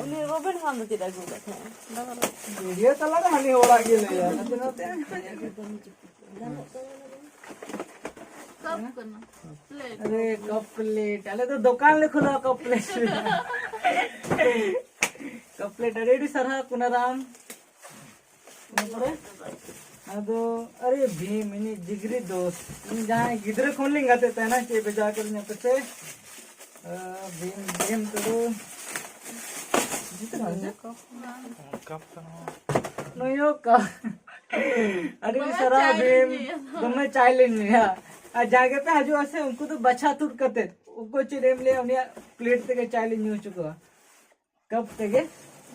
ᱩᱱᱤ ᱨᱚᱵᱤᱱ ᱠᱷᱟᱱ ᱫᱚ ᱪᱮᱫ ᱟᱹᱜᱩ ᱟᱠᱟᱫ ᱛᱟᱦᱮᱸᱫ? ᱵᱷᱤᱰᱤᱭᱳ ᱛᱟᱞᱟᱨᱮ ᱦᱟᱹᱱᱤ ᱦᱚᱲᱟᱜ ᱜᱮ ᱞᱟᱹᱭᱟ, ᱱᱚᱛᱮ ᱱᱚᱛᱮ᱾ ᱠᱟᱯ ᱠᱟᱱᱟ᱾ ᱯᱞᱮᱴ᱾ ᱟᱨᱮ, ᱠᱟᱯ ᱯᱞᱮᱴ᱾ ᱟᱞᱮ ᱫᱚ ᱫᱚᱠᱟᱱ ᱞᱮ ᱠᱷᱩᱞᱟᱹᱣᱟ, ᱠᱟᱯ ᱯᱞᱮᱴ ᱨᱮᱭᱟᱜ᱾ ᱠᱟᱯ ᱯᱞᱮᱴ, ᱟᱹᱰᱤ ᱟᱹᱰᱤ ᱥᱟᱨᱦᱟᱣ ᱠᱩᱱᱟᱨᱟᱢ᱾ ᱤᱱᱟᱹ ᱯᱚᱨᱮ ᱟᱫᱚ, ᱟᱨᱮ ᱵᱷᱤᱢ, ᱤᱧᱤᱡ ᱡᱤᱜᱽᱨᱤ ᱫᱳᱥᱛ, ᱤᱧ ᱡᱟᱦᱟᱸᱭ ᱜᱤᱫᱽᱨᱟᱹ ᱠᱷᱚᱱ ᱞᱤᱧ ᱜᱟᱛᱮᱜ ᱛᱟᱦᱮᱱᱟ, ᱪᱮᱫ ᱵᱷᱮᱡᱟ ᱠᱟᱫᱤᱧᱟ ᱯᱮᱥᱮ? ᱟᱸ, ᱵᱷᱤᱢ, ᱵᱷᱤᱢ ᱴᱩᱰᱩ᱾ ᱡᱤᱛᱩ ᱢᱟᱱᱡᱷᱤ? ᱠᱟᱯ ᱠᱟᱱᱟ᱾ ᱱᱩᱭ ᱦᱚᱸ ᱠᱟᱯ᱾ ᱟᱹᱰᱤ ᱫᱚᱢᱮ ᱥᱟᱨᱦᱟᱣ ᱪᱟᱭ ᱵᱷᱤᱢ, ᱞᱤᱧ ᱧᱩᱭᱟ᱾ ᱫᱚᱢᱮ ᱪᱟᱭ ᱞᱤᱧ ᱧᱩᱭᱟ᱾ ᱟᱨ ᱡᱟᱦᱟᱸᱭ ᱜᱮᱯᱮ ᱦᱤᱡᱩᱜᱼᱟ ᱥᱮ, ᱩᱱᱠᱩ ᱫᱚ ᱵᱟᱪᱷᱟ ᱛᱩᱫ ᱠᱟᱛᱮ, ᱚᱠᱚᱭ ᱪᱮᱫ ᱮᱢ ᱞᱟᱹᱭᱟ, ᱩᱱᱤᱭᱟᱜ ᱯᱞᱮᱴ ᱛᱮᱜᱮ ᱪᱟᱭ ᱞᱤᱧ ᱧᱩ ᱦᱚᱪᱚ ᱠᱚᱣᱟ᱾ ᱠᱟᱯ ᱛᱮᱜᱮ᱾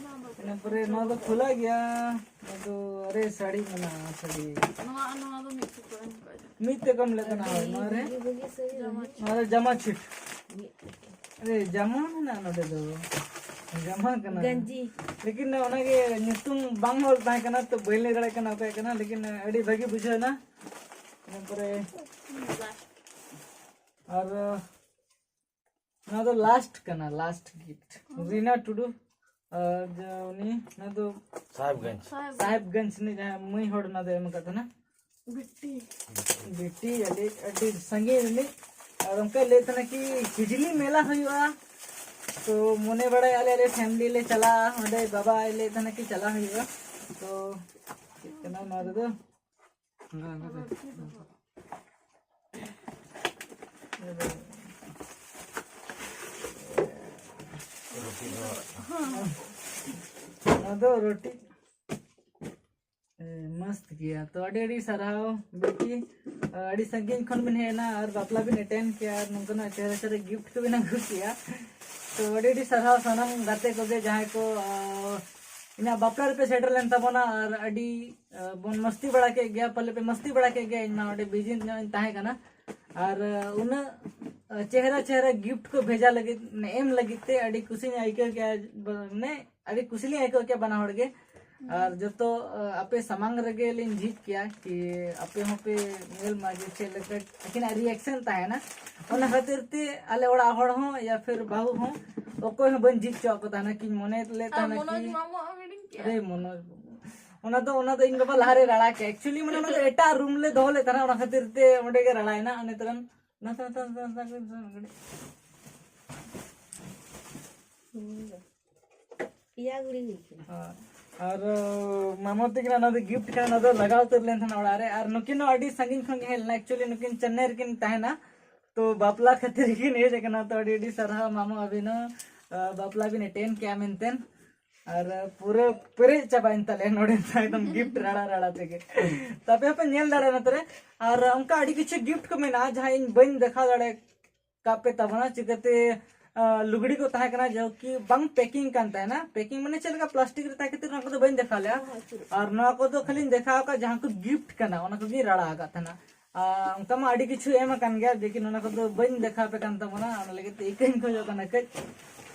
ᱱᱚᱣᱟ ᱫᱚ ᱤᱱᱟᱹ ᱯᱚᱨᱮ ᱱᱚᱣᱟ ᱫᱚ ᱠᱷᱩᱞᱟ ᱜᱮᱭᱟ᱾ ᱱᱚᱣᱟ ᱫᱚ, ᱟᱨᱮ, ᱥᱟᱹᱲᱤ ᱢᱮᱱᱟᱜᱼᱟ, ᱥᱟᱹᱲᱤ᱾ ᱱᱚᱣᱟ, ᱱᱚᱣᱟ ᱫᱚ ᱢᱤᱫ ᱴᱩᱠᱩᱡ ᱮᱢ ᱠᱟᱜ ᱡᱟᱹᱱᱤᱡ᱾ ᱢᱤᱫ ᱴᱟᱠᱟᱢ ᱞᱮᱠᱟᱱᱟ ᱱᱚᱣᱟ ᱨᱮ᱾ ᱵᱷᱟᱹᱜᱤ, ᱵᱷᱟᱹᱜᱤ ᱥᱟᱹᱲᱤ ᱡᱟᱢᱟ ᱢᱮᱱᱟᱜᱼᱟ᱾ ᱪᱷᱩᱴ᱾ ᱱᱚᱣᱟ ᱨᱮ ᱡᱟᱢᱟ ᱢᱮᱱᱟᱜᱼᱟ ᱱᱚᱰᱮ ᱫᱚ᱾ ᱡᱟᱢᱟ ᱠᱟᱱᱟ᱾ ᱜᱟᱸᱡᱤ᱾ ᱞᱮᱠᱤᱱ ᱚᱱᱟᱜᱮ ᱧᱩᱛᱩᱢ ᱵᱟᱝ ᱚᱞ ᱛᱟᱦᱮᱸ ᱠᱟᱱᱟ, ᱛᱚ ᱵᱟᱹᱧ ᱞᱟᱹᱭ ᱫᱟᱲᱮᱭᱟᱜ ᱠᱟᱱᱟ ᱚᱠᱚᱭᱟᱜ ᱠᱟᱱᱟ, ᱞᱮᱠᱤᱱ ᱟᱹᱰᱤ ᱵᱷᱟᱹᱜᱤ ᱵᱩᱡᱷᱟᱹᱣ ᱮᱱᱟ᱾ ᱤᱱᱟᱹ ᱯᱚᱨᱮ ᱟᱨ ᱱᱚᱣᱟ ᱫᱚ ᱞᱟᱥᱴ ᱠᱟᱱᱟ, ᱞᱟᱥᱴ ᱜᱤᱯᱷᱴ᱾ ᱨᱤᱱᱟ ᱴᱩᱰᱩ, ᱟᱨ ᱡᱟ ᱩᱱᱤ, ᱱᱚᱣᱟ ᱫᱚ ᱥᱟᱦᱮᱵᱽᱜᱚᱸᱡᱽ᱾ ᱥᱟᱦᱮᱵᱽᱜᱚᱸᱡᱽ ᱨᱤᱱᱤᱡ ᱡᱟᱦᱟᱸᱭ ᱢᱟᱹᱭ ᱦᱚᱲ ᱱᱚᱣᱟ ᱫᱚ ᱮᱢ ᱟᱠᱟᱫ ᱛᱟᱦᱮᱱᱟ᱾ ᱵᱤᱴᱤ᱾ ᱵᱤᱴᱤ ᱟᱹᱰᱤ, ᱟᱹᱰᱤ ᱥᱟᱺᱜᱤᱧ ᱨᱤᱱᱤᱡ᱾ ᱟᱨ ᱚᱱᱠᱟᱭ ᱞᱟᱹᱭᱮᱫ ᱛᱟᱦᱮᱱᱟ ᱠᱤ ᱦᱤᱡᱽᱞᱤ ᱢᱮᱞᱟ ᱦᱩᱭᱩᱜᱼᱟ, ᱛᱚ ᱢᱚᱱᱮ ᱵᱟᱲᱟᱭᱟ ᱟᱞᱮ, ᱟᱞᱮ ᱯᱷᱮᱢᱤᱞᱤ ᱞᱮ ᱪᱟᱞᱟᱜᱼᱟ ᱚᱸᱰᱮ᱾ ᱵᱟᱵᱟᱭ ᱞᱟᱹᱭᱮᱫ ᱛᱟᱦᱮᱱᱟ ᱠᱤ ᱪᱟᱞᱟᱜ ᱦᱩᱭᱩᱜᱼᱟ᱾ ᱛᱚ ᱪᱮᱫ ᱠᱟᱱᱟ ᱱᱚᱣᱟ ᱨᱮᱫᱚ? ᱟᱫᱚ ᱨᱩᱴᱤ᱾ ᱮ, ᱢᱚᱥᱛ ᱜᱮᱭᱟ᱾ ᱛᱚ ᱟᱹᱰᱤ ᱟᱹᱰᱤ ᱥᱟᱨᱦᱟᱣ ᱵᱤᱴᱤ, ᱟᱹᱰᱤ ᱥᱟᱺᱜᱤᱧ ᱠᱷᱚᱱ ᱵᱤᱱ ᱦᱮᱡ ᱮᱱᱟ ᱟᱨ ᱵᱟᱯᱞᱟ ᱵᱤᱱ ᱮᱴᱮᱱ ᱠᱮᱭᱟ ᱟᱨ ᱱᱚᱝᱠᱟᱱᱟᱜ ᱪᱮᱦᱨᱟ ᱪᱮᱦᱨᱟ ᱜᱤᱯᱷᱴ ᱠᱚᱵᱤᱱ ᱟᱹᱜᱩ ᱠᱮᱭᱟ᱾ ᱛᱚ ᱟᱹᱰᱤ ᱟᱹᱰᱤ ᱥᱟᱨᱦᱟᱣ ᱥᱟᱱᱟᱢ ᱜᱟᱛᱮ ᱠᱚᱜᱮ ᱡᱟᱦᱟᱸᱭ ᱠᱚ, ᱟ, ᱤᱧᱟᱹᱜ ᱵᱟᱯᱞᱟ ᱨᱮᱯᱮ ᱥᱮᱴᱮᱨ ᱞᱮᱱ ᱛᱟᱵᱚᱱᱟ ᱟᱨ ᱟᱹᱰᱤ, ᱟ, ᱵᱚᱱ ᱢᱟᱥᱛᱤ ᱵᱟᱲᱟ ᱠᱮᱫ ᱜᱮᱭᱟ, ᱯᱟᱞᱮ ᱯᱮ ᱢᱟᱥᱛᱤ ᱵᱟᱲᱟ ᱠᱮᱫ ᱜᱮᱭᱟ, ᱤᱧ ᱢᱟ ᱚᱸᱰᱮ ᱵᱤᱡᱤ ᱧᱚᱜ ᱤᱧ ᱛᱟᱦᱮᱸ ᱠᱟᱱᱟ᱾ ᱟᱨ, ᱟ, ᱩᱱᱟᱹᱜ, ᱟ, ᱪᱮᱦᱨᱟ ᱪᱮᱦᱨᱟ ᱜᱤᱯᱷᱴ ᱠᱚ ᱵᱷᱮᱡᱟ ᱞᱟᱹᱜᱤᱫ, ᱢᱟᱱᱮ ᱮᱢ ᱞᱟᱹᱜᱤᱫ ᱛᱮ ᱟᱹᱰᱤ ᱠᱩᱥᱤᱧ ᱟᱹᱭᱠᱟᱹᱣ ᱠᱮᱫᱟ, ᱢᱟᱱᱮ ᱟᱹᱰᱤ ᱠᱩᱥᱤ ᱞᱤᱧ ᱟᱹᱭᱠᱟᱹᱣ ᱠᱮᱫᱟ ᱵᱟᱱᱟ ᱦᱚᱲ ᱜᱮ᱾ ᱟᱨ ᱡᱚᱛᱚ, ᱟ, ᱟᱯᱮ ᱥᱟᱢᱟᱝ ᱨᱮᱜᱮ ᱞᱤᱧ ᱡᱷᱤᱡ ᱠᱮᱭᱟ ᱠᱤ ᱟᱯᱮ ᱦᱚᱸᱯᱮ ᱧᱮᱞ ᱢᱟ ᱡᱮ ᱪᱮᱫ ᱞᱮᱠᱟ ᱟᱹᱠᱤᱱᱟᱜ ᱨᱤᱭᱮᱠᱥᱚᱱ ᱛᱟᱦᱮᱱᱟ᱾ ᱚᱱᱟ ᱠᱷᱟᱹᱛᱤᱨ ᱛᱮ ᱟᱞᱮ ᱚᱲᱟᱜ ᱦᱚᱲ ᱦᱚᱸ ᱭᱟ ᱯᱷᱤᱨ ᱵᱟᱹᱦᱩ ᱦᱚᱸ ᱚᱠᱚᱭ ᱦᱚᱸ ᱵᱟᱹᱧ ᱡᱷᱤᱡ ᱦᱚᱪᱚᱣᱟᱜ ᱠᱚ ᱛᱟᱦᱮᱱᱟ, ᱠᱤᱧ ᱢᱚᱱᱮ ᱞᱮᱫ ᱟᱨ ᱛᱟᱦᱮᱱᱟ ᱢᱚᱱᱳᱡᱽ ᱠᱤ ᱢᱟᱢᱩ ᱟᱜ ᱦᱤᱲᱤᱧ ᱠᱮᱜᱼᱟ᱾ ᱟᱨᱮ ᱢᱚᱱᱳᱡᱽ ᱵᱟᱹᱵᱩ᱾ ᱚᱱᱟ ᱫᱚ, ᱚᱱᱟ ᱫᱚ ᱤᱧ ᱵᱟᱵᱟ ᱞᱟᱦᱟᱨᱮ ᱨᱟᱲᱟ ᱠᱮᱜᱼᱟ᱾ ᱮᱠᱪᱩᱭᱮᱞᱤ ᱢᱟᱱᱮ ᱚᱱᱟ ᱫᱚ ᱮᱴᱟᱜ ᱨᱩᱢ ᱞᱮ ᱫᱚᱦᱚ ᱞᱮᱫ ᱛᱟᱦᱮᱱᱟ, ᱚᱱᱟ ᱠᱷᱟᱹᱛᱤᱨ ᱛᱮ ᱚᱸᱰᱮ ᱜᱮ ᱨᱟᱲᱟᱭᱮᱱᱟ᱾ ᱟᱨ ᱱᱤᱛᱚᱜ ᱱᱟᱥᱮ, ᱱᱟᱥᱮ, ᱱᱟᱥᱮ, ᱱᱟᱥᱮ, ᱱᱟᱥᱮ, ᱱᱟᱥᱮ, ᱱᱟᱥᱮ᱾ ᱯᱮᱭᱟ ᱜᱩᱲᱤ ᱦᱩᱭ ᱠᱟᱱᱟ᱾ ᱟᱨ, ᱟᱨ, ᱢᱟᱢᱚ ᱛᱟᱹᱠᱤᱱ ᱚᱱᱟ ᱫᱚ ᱜᱤᱯᱷᱴ ᱠᱟᱱᱟ, ᱚᱱᱟ ᱫᱚ ᱞᱟᱜᱟᱣ ᱩᱛᱟᱹᱨ ᱞᱮᱱ ᱛᱟᱦᱮᱱᱟ ᱚᱲᱟᱜ ᱨᱮ᱾ ᱟᱨ ᱱᱩᱠᱤᱱ ᱦᱚᱸ ᱟᱹᱰᱤ ᱥᱟᱺᱜᱤᱧ ᱠᱷᱚᱱ ᱜᱮ ᱦᱮᱡ ᱞᱮᱱᱟ, ᱮᱠᱪᱩᱭᱮᱞᱤ ᱱᱩᱠᱤᱱ ᱪᱮᱱᱱᱟᱭ ᱨᱮᱠᱤᱱ ᱛᱟᱦᱮᱱᱟ, ᱛᱚ ᱵᱟᱯᱞᱟ ᱠᱷᱟᱹᱛᱤᱨ ᱠᱤᱱ ᱦᱮᱡ ᱟᱠᱟᱱᱟ᱾ ᱛᱚ ᱟᱹᱰᱤ ᱟᱹᱰᱤ ᱥᱟᱨᱦᱟᱣ ᱢᱟᱢᱚ, ᱟᱹᱵᱤᱱ ᱦᱚᱸ, ᱟ, ᱵᱟᱯᱞᱟ ᱵᱤᱱ ᱮᱴᱮᱱ ᱠᱮᱜᱼᱟ ᱢᱮᱱᱛᱮ᱾ ᱟᱨ ᱯᱩᱨᱟᱹ ᱯᱮᱨᱮᱡ ᱪᱟᱵᱟᱭᱮᱱ ᱛᱟᱞᱮᱭᱟ ᱱᱚᱰᱮ ᱫᱚ ᱮᱠᱫᱚᱢ ᱜᱤᱯᱷᱴ ᱨᱟᱲᱟ ᱨᱟᱲᱟ ᱛᱮᱜᱮ᱾ ᱛᱚ ᱟᱯᱮ ᱦᱚᱸᱯᱮ ᱧᱮᱞ ᱫᱟᱲᱮᱭᱟᱜᱼᱟ ᱱᱚᱛᱮ ᱨᱮ᱾ ᱟᱨ ᱚᱱᱠᱟ ᱟᱹᱰᱤ ᱠᱤᱪᱷᱩ ᱜᱤᱯᱷᱴ ᱠᱚ ᱢᱮᱱᱟᱜᱼᱟ ᱡᱟᱦᱟᱸ ᱤᱧ ᱵᱟᱹᱧ ᱫᱮᱠᱷᱟᱣ ᱫᱟᱲᱮ ᱠᱟᱜ ᱯᱮ ᱛᱟᱵᱚᱱᱟ, ᱪᱤᱠᱟᱹᱛᱮ, ᱟ, ᱞᱩᱜᱽᱲᱤ ᱠᱚ ᱛᱟᱦᱮᱸ ᱠᱟᱱᱟ ᱡᱮ ᱠᱤ ᱵᱟᱝ ᱯᱮᱠᱤᱝ ᱠᱟᱱ ᱛᱟᱦᱮᱱᱟ᱾ ᱯᱮᱠᱤᱝ ᱢᱟᱱᱮ ᱪᱮᱫ ᱞᱮᱠᱟ ᱯᱞᱟᱥᱴᱤᱠ ᱨᱮ ᱛᱟᱦᱮᱸ ᱠᱷᱟᱹᱛᱤᱨ ᱚᱱᱟ ᱠᱚᱫᱚ ᱵᱟᱹᱧ ᱫᱮᱠᱷᱟᱣ ᱞᱮᱜᱼᱟ᱾ ᱟᱨ ᱱᱚᱣᱟ ᱠᱚᱫᱚ ᱠᱷᱟᱹᱞᱤᱧ ᱫᱮᱠᱷᱟᱣ ᱟᱠᱟᱫ ᱡᱟᱦᱟᱸ ᱠᱚ ᱜᱤᱯᱷᱴ ᱠᱟᱱᱟ, ᱚᱱᱟ ᱠᱚᱜᱮᱧ ᱨᱟᱲᱟ ᱟᱠᱟᱫ ᱛᱟᱦᱮᱱᱟ᱾ ᱟᱨ ᱚᱱᱠᱟ ᱢᱟ ᱟᱹᱰᱤ ᱠᱤᱪᱷᱩ ᱮᱢ ᱟᱠᱟᱱ ᱜᱮᱭᱟ, ᱞᱮᱠᱤᱱ ᱚᱱᱟ ᱠᱚᱫᱚ ᱵᱟᱹᱧ ᱫᱮᱠᱷᱟᱣ ᱟᱯᱮ ᱠᱟᱱ ᱛᱟᱵᱚᱱᱟ, ᱚᱱᱟ ᱞᱟᱹᱜᱤᱫ ᱛᱮ ᱤᱠᱟᱹᱧ ᱠᱷᱚᱡᱚᱜ ᱠᱟᱱᱟ ᱠᱟᱹᱡ᱾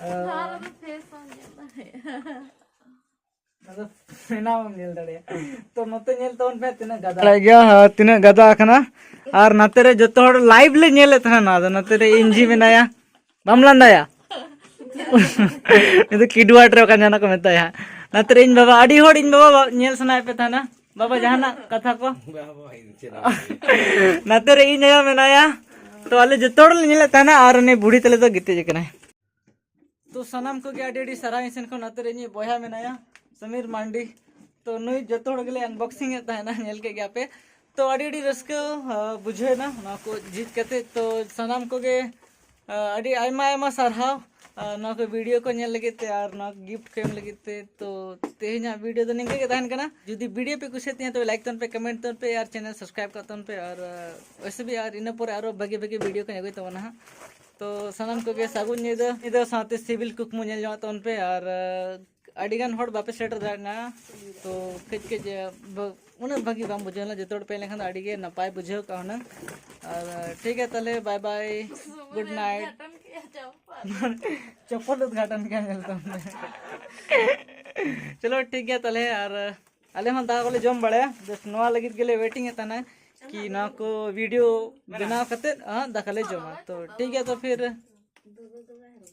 ᱟᱨ ᱱᱚᱣᱟ ᱨᱮᱫᱚ ᱯᱷᱮᱥ ᱵᱟᱝ ᱧᱮᱞ ᱫᱟᱲᱮᱭᱟᱜᱼᱟ᱾ ᱟᱫᱚ ᱵᱮᱱᱟᱣ ᱵᱟᱢ ᱧᱮᱞ ᱫᱟᱲᱮᱭᱟᱜᱼᱟ᱾ ᱛᱚ ᱱᱚᱛᱮ ᱧᱮᱞ ᱛᱟᱵᱚᱱ ᱯᱮ ᱛᱤᱱᱟᱹᱜ ᱜᱟᱫᱟ᱾ ᱵᱟᱲᱟᱭ ᱜᱮᱭᱟ, ᱦᱮᱸ, ᱛᱤᱱᱟᱹᱜ ᱜᱟᱫᱟ ᱟᱠᱟᱱᱟ᱾ ᱟᱨ ᱱᱚᱛᱮ ᱨᱮ ᱡᱚᱛᱚ ᱦᱚᱲ ᱞᱟᱭᱤᱵᱷ ᱞᱮ ᱧᱮᱞᱮᱫ ᱛᱟᱦᱮᱱᱟ, ᱟᱫᱚ ᱱᱚᱛᱮ ᱨᱮ ᱤᱧ ᱡᱷᱤ ᱢᱮᱱᱟᱭᱟ᱾ ᱵᱟᱢ ᱞᱟᱸᱫᱟᱭᱟ? ᱩᱱᱤ ᱫᱚ ᱠᱤᱰᱣᱟᱴ ᱨᱮ ᱚᱠᱟ ᱡᱟᱦᱟᱱᱟᱜ ᱠᱚ ᱢᱮᱛᱟᱭᱟ ᱦᱟᱸᱜ᱾ ᱱᱟᱛᱮ ᱨᱮ ᱤᱧ ᱵᱟᱵᱟ, ᱟᱹᱰᱤ ᱦᱚᱲ ᱤᱧ ᱵᱟᱵᱟ ᱵᱟ-, ᱧᱮᱞ ᱥᱟᱱᱟᱭᱮᱫ ᱯᱮ ᱛᱟᱦᱮᱱᱟ᱾ ᱵᱟᱵᱟ, ᱡᱟᱦᱟᱱᱟᱜ ᱠᱟᱛᱷᱟ ᱠᱚ? ᱱᱟᱛᱮ ᱨᱮ ᱤᱧ ᱟᱭᱳ ᱢᱮᱱᱟᱭᱟ, ᱛᱚ ᱟᱞᱮ ᱡᱚᱛᱚ ᱦᱚᱲ ᱞᱮ ᱧᱮᱞᱮᱫ ᱛᱟᱦᱮᱱᱟ, ᱟᱨ ᱩᱱᱤ ᱵᱩᱲᱦᱤ ᱛᱟᱞᱮ ᱫᱚ ᱜᱤᱛᱤᱡ ᱟᱠᱟᱱᱟᱭ᱾ ᱛᱚ ᱥᱟᱱᱟᱢ ᱠᱚᱜᱮ ᱟᱹᱰᱤ ᱟᱹᱰᱤ ᱥᱟᱨᱦᱟᱣ ᱤᱧ ᱥᱮᱱ ᱠᱷᱚᱱ᱾ ᱱᱟᱛᱮ ᱨᱮ ᱤᱧᱤᱡ ᱵᱚᱭᱦᱟ ᱢᱮᱱᱟᱭᱟ, ᱥᱚᱢᱤᱨ ᱢᱟᱱᱰᱤ᱾ ᱛᱚ ᱱᱩᱭ ᱡᱚᱛᱚ ᱦᱚᱲ ᱜᱮᱞᱮ unboxing ᱮᱫ ᱛᱟᱦᱮᱱᱟ, ᱧᱮᱞ ᱠᱮᱫ ᱜᱮᱭᱟ ᱯᱮ᱾ ᱛᱚ ᱟᱹᱰᱤ ᱟᱹᱰᱤ ᱨᱟᱹᱥᱠᱟᱹ, ᱟ, ᱵᱩᱡᱷᱟᱹᱣ ᱮᱱᱟ ᱱᱚᱣᱟ ᱠᱚ ᱡᱤᱛ ᱠᱟᱛᱮ᱾ ᱛᱚ ᱥᱟᱱᱟᱢ ᱠᱚᱜᱮ, ᱟ, ᱟᱹᱰᱤ ᱟᱭᱢᱟ ᱟᱭᱢᱟ ᱥᱟᱨᱦᱟᱣ, ᱟ, ᱱᱚᱣᱟ ᱠᱚ video ᱠᱚ ᱧᱮᱞ ᱞᱟᱹᱜᱤᱫ ᱛᱮ ᱟᱨ ᱱᱚᱣᱟ gift ᱠᱚ ᱮᱢ ᱞᱟᱹᱜᱤᱫ ᱛᱮ᱾ ᱛᱚ ᱛᱮᱦᱮᱧᱟᱜ video ᱫᱚ ᱱᱤᱝᱠᱟᱹ ᱜᱮ ᱛᱟᱦᱮᱱ ᱠᱟᱱᱟ᱾ ᱡᱩᱫᱤ video ᱯᱮ ᱠᱩᱥᱤᱭᱟᱜ ᱛᱤᱧᱟ, ᱛᱚᱵᱮ like ᱛᱟᱵᱚᱱ ᱯᱮ, comment ᱛᱟᱵᱚᱱ ᱯᱮ ᱟᱨ channel subscribe ᱠᱟᱜ ᱛᱟᱵᱚᱱ ᱯᱮ᱾ ᱟᱨ, ᱟ, ᱚᱭᱥᱮ ᱵᱷᱤ ᱟᱨ ᱤᱱᱟᱹ ᱯᱚᱨᱮ ᱟᱨᱚ ᱵᱷᱟᱹᱜᱤ ᱵᱷᱟᱹᱜᱤ video ᱠᱚᱧ ᱟᱹᱜᱩᱭ ᱛᱟᱵᱚᱱᱟ ᱦᱟᱸᱜ᱾ ᱛᱚ ᱥᱟᱱᱟᱢ ᱠᱚᱜᱮ ᱥᱟᱹᱜᱩᱱ ᱧᱤᱫᱟᱹ, ᱧᱤᱫᱟᱹ ᱥᱟᱶᱛᱮ ᱥᱤᱵᱤᱞ ᱠᱩᱠᱢᱩ ᱧᱮᱞ ᱡᱚᱝᱟᱜ ᱛᱟᱵᱚᱱ ᱯᱮ᱾ ᱟᱨ, ᱟ, ᱟᱹᱰᱤ ᱜᱟᱱ ᱦᱚᱲ ᱵᱟᱯᱮ ᱥᱮᱴᱮᱨ ᱫᱟᱲᱮᱭᱟᱜᱼᱟ, ᱛᱚ ᱠᱟᱹᱡ ᱠᱟᱹᱡ, ᱟ, ᱵᱷᱟ-, ᱩᱱᱟᱹᱜ ᱵᱷᱟᱹᱜᱤ ᱵᱟᱝ ᱵᱩᱡᱷᱟᱹᱣ ᱞᱮᱱᱟ᱾ ᱡᱚᱛᱚ ᱦᱚᱲ ᱯᱮ ᱦᱮᱡ ᱞᱮᱱᱠᱷᱟᱱ ᱫᱚ ᱟᱹᱰᱤ ᱜᱮ ᱱᱟᱯᱟᱭ ᱵᱩᱡᱷᱟᱹᱣ ᱠᱚᱜᱼᱟ ᱦᱩᱱᱟᱹᱝ᱾ ᱟᱨ, ᱟ, ᱴᱷᱤᱠ ᱜᱮᱭᱟ ᱛᱟᱦᱞᱮ, bye bye, good night᱾ ᱪᱚᱯᱚᱞ ᱩᱫᱽᱜᱷᱟᱴᱚᱱ ᱠᱮᱫᱟ ᱧᱮᱞ ᱛᱟᱢ ᱯᱮ᱾ ᱪᱚᱞᱚ ᱴᱷᱤᱠ ᱜᱮᱭᱟ ᱛᱟᱦᱞᱮ, ᱟᱨ, ᱟ, ᱟᱞᱮ ᱦᱚᱸ ᱫᱟᱠᱟ ᱠᱚᱞᱮ ᱡᱚᱢ ᱵᱟᱲᱟᱭᱟ, just ᱱᱚᱣᱟ ᱞᱟᱹᱜᱤᱫ ᱜᱮᱞᱮ waiting ᱮᱫ ᱛᱟᱦᱮᱱᱟ ᱠᱤ ᱱᱚᱣᱟ ᱠᱚ video ᱵᱮᱱᱟᱣ ᱠᱟᱛᱮᱫ, ᱦᱟᱸ, ᱫᱟᱠᱟ ᱞᱮ ᱡᱚᱢᱟ᱾ ᱛᱚ ᱴᱷᱤᱠ ᱜᱮᱭᱟ, ᱛᱚ ᱯᱷᱤᱨ